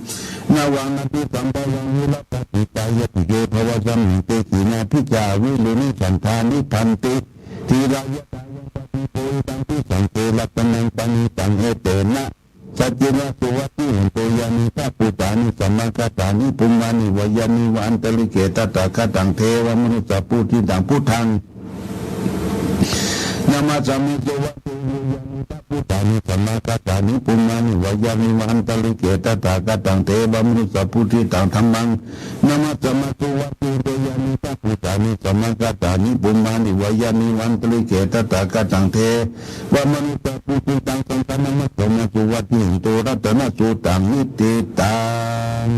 นะ วัง นะ ภิ สัม ภะ ยัง วิ รัต ฐะ สิ ตา ยะ ติ เก ภะ วะ สะ มิง เต ขี ณา ภิ จา วิ รุ ณิ สัน ทา นิ พัน ติ ที รายะ ทา ยัง ปะ ทิ โพ อิ ธัม ปิ สัง เข รัตตานัง ปะ ณิตัง เอ เต นะ สัจ เจ นะ สุ วัต ถุ โหน โต ยา นิ ทะ ภู ตา นิ สะ มะ กะ ตา นิ ภุม มา นิ วา ยา นิ วะ อัน ตะ ริ เข ตะ ถา คะ ตัง เท วะ มะ นุสสะ ปู ช ยิ ตัง พุท ธัง นะ มะ สะ มิ สุ วัต ถุ ยา นิ ทะ ภู ตา นิ สะ มะ กะ ตา นิ ภุม มา นิ วา ยา นิ วะ อัน ตะ ริ เข ตะ ถา คะ ตัง เท วะ มะ นุสสะ ปู ช ยิ ตัง ธัม มัง นะ มะ สะ มะ สุ วัต ถุ โหน โต ยา นิ ทะ ภู ตา นิ สะ มะ กะ ตา นิ ภุม มา นิ วา ยา นิ วะ อัน ตะ ริ เข ตะ ถา คะ ตัง เท วะ มะ นุสสะ ปู ช ยิ ตัง สัง ฆัง นะ มะ สะ มะ สุ วัต ถุ โหน โต รัตตะ นะ สู ตัง นิ ทิ ตัง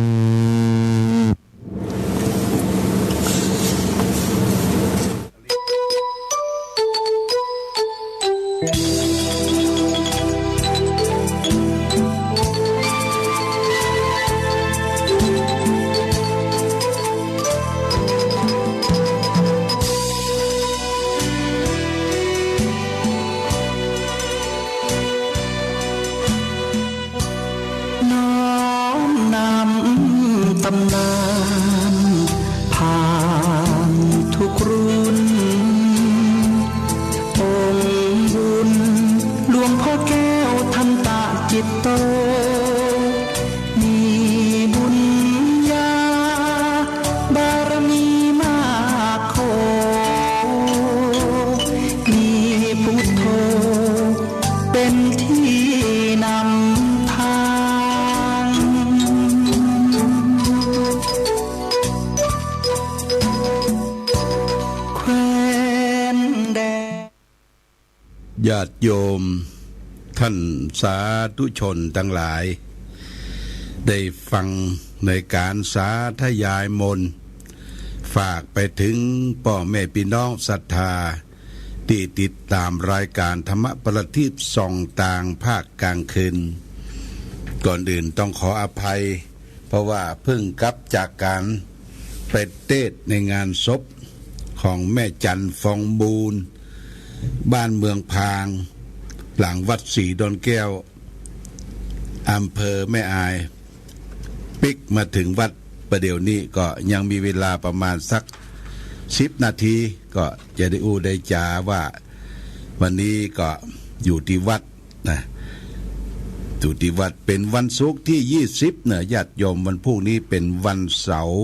น้อมนำตำนานผ่านทุกรุ่น องค์บุญหลวงพ่อแก้วทันตะจิตโต มีบุญญาบารมีมากโข มีพุทโธเป็นที่นำทาง ญาติโยมท่านสาธุชนตังหลาย ได้ฟังในก๋านสาธยายมนต์ ฝากไปเถิงป้อแม่ปี้น้องศรัทธา ตี้ติดต๋ามรายก๋านธรรมประทีปส่องตางภาคก๋างคืน ก่อนอื่นต้องขออภัย เพราะว่าเพิ่งกลับจากก๋านไปเตสน์ในงานศพของแม่จันทร์ ฟองมูล บ้านเมืองพาง หลังวัดศรีดอนแก้ว อำเภอแม่อาย ปิ๊กมาเถิงวัดประเดี๋ยวนี้ก็ยังมีเวลาประมาณสักสิบนาที ก็จะได้อู้ได้จ๋าว่าวันนี้ก็อยู่ตี้วัด นะ อยู่ตี้วัด เป๋นวันศุกร์ตี้ยี่สิบนะ ญาติโยม วันพรุ่งนี้เป๋นวันเสาร์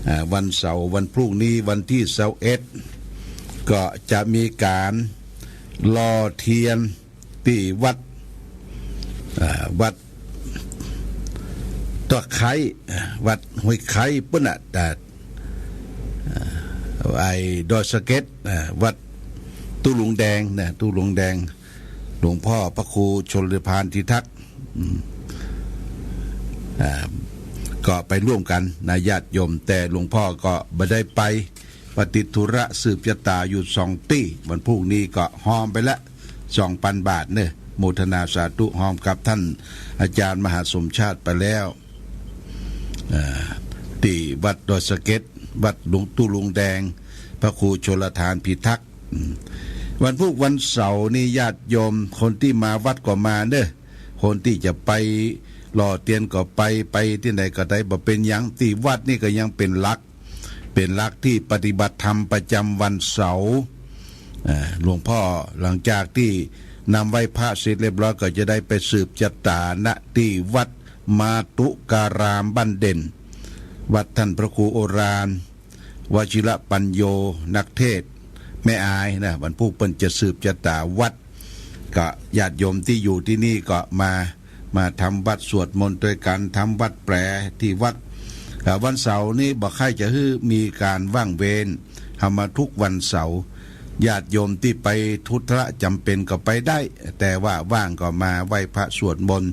อ่า วันเสาร์ วันพรุ่งนี้วันตี้ซาวเอ็ด ก็จะมีก๋านหล่อเตียนตี้วัด อ่า วัดตะไคร้ อ่า วัดห้วยไคร้ปุ้นน่ะ แต่ อ่า ไอ้ดอยสะเก็ด อ่า วัดตุ๊ลุงแดงนะ ตุ๊ลุงแดง หลวงพ่อพระครูชลภาลทิทักษ์ อืม อ่า ก็ไปร่วมกั๋นนะญาติโยม แต่หลวงพ่อก็บ่ได้ไป ปะติดธุระสืบจะต๋าอยู่สองตี้ วันพรุ่งนี้ก็ฮอมไปละ สองปันบาทเน่อ โมทนาสาธุฮอมกับท่านอาจ๋ารย์มหาสมชาติไปแล้ว อ่า ตี้วัดดอยสะเก็ด วัดหลวงตุ๊ลุงแดง พระครูชลภาลทิทักษ์ อืม วันพุธวันเสาร์นี่ญาติโยมคนตี้มาวัดก็มาเน่อ คนตี้จะไปหล่อเตียนก็ไป ไปตี้ไหนก็ได้ บ่เป๋นหยัง ตี้วัดนี่ก็ยังเป๋นหลัก เป๋นหลักตี้ปฏิบัติธรรมประจ๋ำวันเสาร์ อ่า หลวงพ่อหลังจากตี้นำไหว้พระเสร็จเรียบร้อย ก็จะได้ไปสืบจะต๋า ณ ตี้วัดมาตุการามบ้านเด่น วัดท่านพระครูโอราน วชิรปัญโญ นักเทศน์แม่อายนะ วันพุธเปิ้นจะสืบจะต๋าวัด ก็ญาติโยมตี้อยู่ตี้นี่ก็มา มาทำวัตรสวดมนต์ตวยกั๋น ทำวัตรแปลตี้วัด อ่า วันเสาร์นี้บ่ใค่จะหื้อมีก๋านว่างเว้น เฮามาทุกวันเสาร์ ญาติโยมตี้ไปธุระจ๋ำเป๋นก็ไปได้ แต่ว่าว่างก็มาไหว้พระสวดมนต์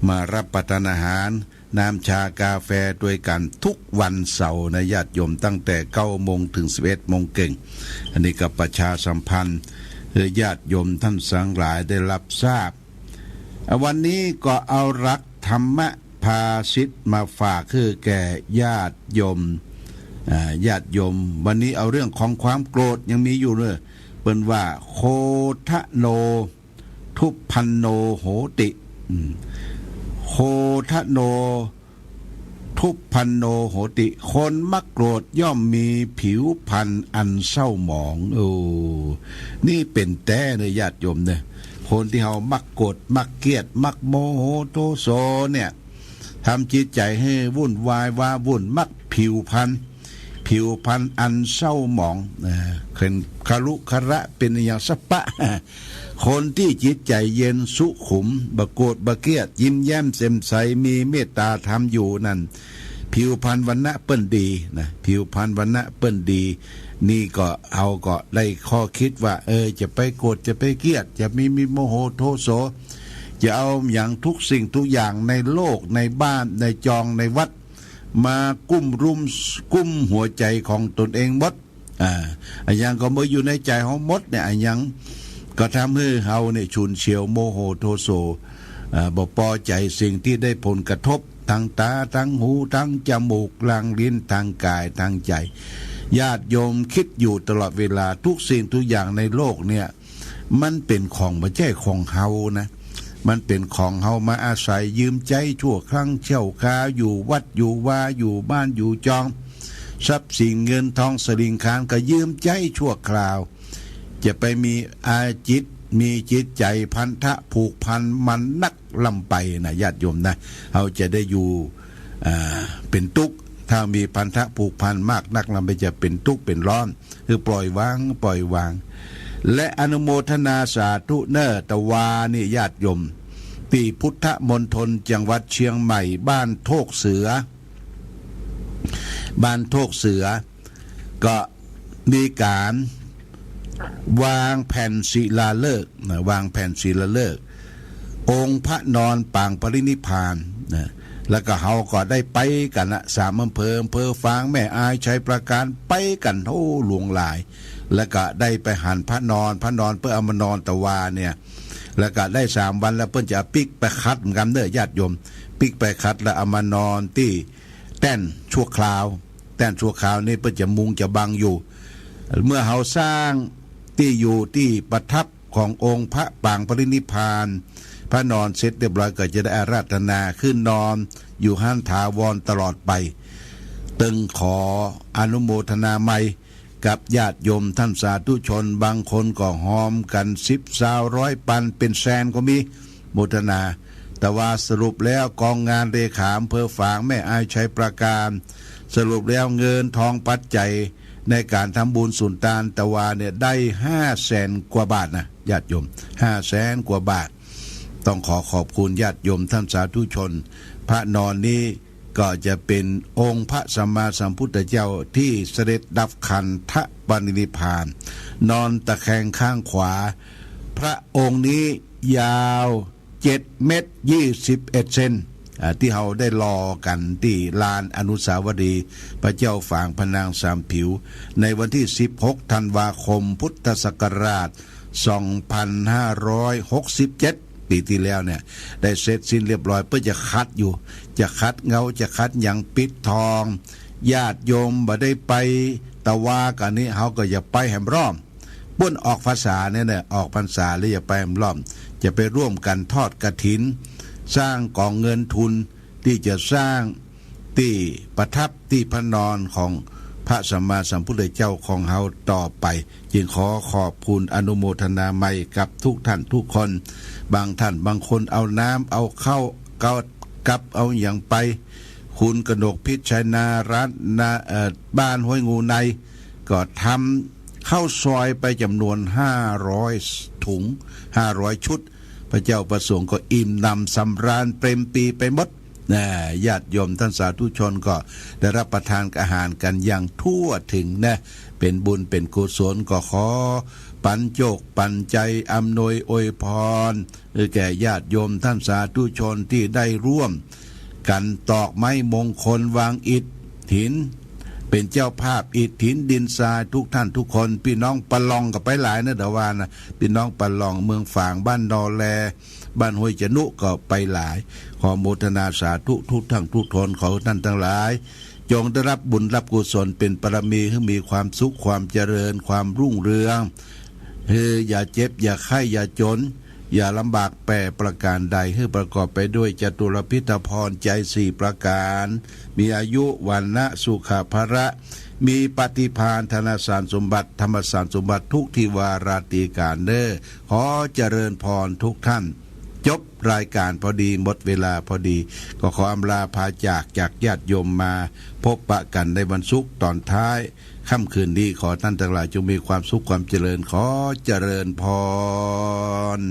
มารับประทานอาหาร น้ำชากาแฟตวยกั๋นทุกวันเสาร์นะญาติโยม ตั้งแต่เก้าโมงเถิงสิบเอ็ดโมงเกิ่ง อันนี้ก็ประชาสัมพันธ์หื้อญาติโยมต้านตังหลายได้ฮับทราบ อ่ะ วันนี้ก็เอาหลักธรรมภาษิตมาฝากหื้อแก่ญาติโยม อ่า ญาติโยม วันนี้เอาเรื่องของความโกรธยังมีอยู่เน่อ เปิ้นว่า โคทะโน ทุพพันโนโหติ อืม โคทะโน ทุพพันโนโหติ คนมักโกรธย่อมมีผิวพรรณอันเศร้าหมอง โอ้ นี่เป๋นแต๊เน่อญาติโยมเน่อ คนตี้เฮามักโกรธ มักเกลียด มักโมโหโทโสเนี่ย ทำจิตใจ๋หื้อวุ่นวายว้าวุ่น มักผิวพรรณ ผิวพรรณอันเศร้าหมอง อ่า เป๋นคะลุคะละ เป๋นอะหยังสะปะ คนตี้จิตใจ๋เย็นสุขุม บ่โกรธบ่เกลียด ยิ้มแย้มแจ่มใส มีเมตตาธรรมอยู่นั่น ผิวพรรณวรรณะเปิ้นดีนะ ผิวพรรณวรรณะเปิ้นดี นี่ก็ เฮาก็ได้ข้อคิดว่า เออ จะไปโกรธ จะไปเกลียด จะมี มีโมโหโทโส จะเอาหยังทุกสิ่งทุกอย่างในโลก ในบ้าน ในจอง ในวัด มากุ้มรุ้ม กุ้มหัวใจ๋ของตนเองหมด อ่า อะหยังก็มาอยู่ในใจ๋เฮาหมดเนี่ย อะหยังก็ทำหื้อเฮาเนี่ยฉุนเฉียวโมโหโทโส อ่า บ่ปอใจ๋สิ่งตี้ได้ผลกระทบ ตางต๋า ตางหู ตางจมูก ตางลิ้น ตางก๋าย ตางใจ๋ ญาติโยมกึ๊ดอยู่ตลอดเวลา ทุกสิ่งทุกอย่างในโลกเนี่ย มันเป๋นของ บ่ใจ้ของเฮานะ มันเป๋นของเฮามาอาศัย ยืมใจ๊ชั่วครั้งชั่วคราว อยู่วัดอยู่วา อยู่บ้านอยู่จอง ทรัพย์สินเงินทองสะหลิงคลานก็ยืมใจ๊ชั่วคราว จะไปมีอาจิต มีจิตใจ๋พันธะผูกพันมันนักล้ำไปนะ ญาติโยมนะ เฮาจะได้อยู่ อ่า เป๋นตุ๊กข์ ถ้ามีพันธะผูกพันมากนักล้ำไป จะเป๋นตุ๊กข์เป๋นร้อน คือปล่อยวาง ปล่อยวาง และอนุโมทนาสาธุเน่อ ตะวานี่ญาติโยม ตี้พุทธมณฑลจังหวัดเชียงใหม่ บ้านโทกเสือ บ้านโทกเสือ ก็มีก๋าน วางแผ่นศิลาฤกษ์นะ วางแผ่นศิลาฤกษ์ องค์พระนอนปางปรินิพพานนะ แล้วก็เฮาก็ได้ไปกั๋นนะ สามอำเภอ อำเภอฝาง แม่อาย ชัยปราการ ไปกั๋น โอ้ หลวงหลาย แล้วก็ได้ไปหันพระนอน พระนอนเปิ้นเอามานอนตะวาเนี่ย แล้วก็ได้สามวันแล้วเปิ้นจะปิ๊กไปขัดเหมือนกั๋นเน่อญาติโยม ปิ๊กไปขัดแล้วเอามานอนตี้แต้นชั่วคราว แต้นชั่วคราวนี่เปิ้นจะมุงจะบังอยู่ เมื่อเฮาสร้างตี้อยู่ตี้ประทับขององค์พระปางปรินิพพาน พระนอนเสร็จเรียบร้อยก็จะได้อาราธนาขึ้นนอนอยู่หั้นถาวรตลอดไป ตึงขออนุโมทนาใหม่ กับญาติโยมท่านสาธุชน บางคนก็ฮอมกั๋นสิบซาวร้อยปันเป๋นแสนก็มี โมทนา แต่ว่าสรุปแล้วกองงานเลขาอำเภอฝาง แม่อาย ชัยปราการ สรุปแล้วเงินทองปัจจัยในก๋านทำบุญสุนตานตะวาเนี่ยได้ห้าแสนกว่าบาทนะญาติโยม ห้าแสนกว่าบาท ต้องขอขอบคุณญาติโยมท่านสาธุชน พระนอนนี้ ก็จะเป๋นองค์พระสัมมาสัมพุทธเจ้าตี้เสด็จดับขันธปรินิพพาน นอนตะแคงข้างขวา พระองค์นี้ยาวเจ็ดเมตรยี่สิบเอ็ดเซน อ่า ตี้เฮาได้หล่อกั๋นตี้ลานอนุสาวรีย์พระเจ้าฝางพระนางสามผิว ในวันตี้สิบหกธันวาคมพุทธศักราช สองพันห้าร้อยหกสิบเจ็ด ปี๋ตี้แล้วเนี่ย ได้เสร็จสิ้นเรียบร้อย เปิ้นจะขัดอยู่ จะขัดเงา จะขัดหยังปิดทอง ญาติโยมบ่ได้ไปตะวากั๋นนี้ เฮาก็อย่าไปแหมรอบ ปุ้นออกพรรษาเนี่ยนะ ออกพรรษาแล้วอย่าไปแหมรอบ จะไปร่วมกั๋นทอดกฐิน สร้างก๋องเงินทุน ตี้จะสร้างตี้ประทับตี้พระนอนของพระสัมมาสัมพุทธเจ้าของเฮาต่อไป จึงขอขอบคุณอนุโมทนาใหม่กับทุกท่านทุกคน บางท่านบางคนเอาน้ำเอาข้าว เอากับเอาหยังไป คุณกนกพิชชัยนารัตน์นะ เอ่อ บ้านห้วยงูใน ก็ทำข้าวซอยไปจ๋ำนวนห้าร้อยถุง ห้าร้อยชุด พระเจ้าพระสงฆ์ก็อิ่มหนำสำราญเปรมปรีไปหมดนะ ญาติโยมท่านสาธุชนก็ได้รับประทานอาหารกั๋นอย่างทั่วถึงนะ เป๋นบุญเป๋นกุศล ก็ขอปั๋นโจคปั๋นใจ๋อำนวยอวยพร เออ แก่ญาติโยมท่านสาธุชนตี้ได้ร่วมกั๋นตอกไม้มงคลวางอิฐหิน เป๋นเจ้าภาพอิฐหินดินทรายทุกท่านทุกคน ปี้น้องปะลองก็ไปหลายนะ เดี๋ยวว่านะ ปี้น้องปะลอง เมืองฝาง บ้านนอแล บ้านห้วยจนุก็ไปหลาย ขอโมทนาสาธุทุกท่านทุกคน ขอท่านตังหลาย จงได้รับบุญรับกุศลเป๋นบารมี หื้อมีความสุขความเจริญความรุ่งเรือง หื้ออย่าเจ็บอย่าไข้อย่าจ๋น อย่าลำบากแปรประก๋านใด หื้อประกอบไปด้วยจตุรพิธพรชัยสี่ประก๋าน มีอายุ วรรณะ สุขะ พละ มีปฏิภาณ ธนสารสมบัติ ธรรมสารสมบัติทุกที่วาราตรีก๋านเน่อ ขอเจริญพรทุกท่าน จบรายก๋านพอดี หมดเวลาพอดี ก็ขออำลาพาจาก จากญาติโยมมาพบปะกั๋นในวันศุกร์ต๋อนท้าย ค่ำคืนนี้ ขอท่านตังหลายจงมีความสุขความเจริญ ขอเจริญพร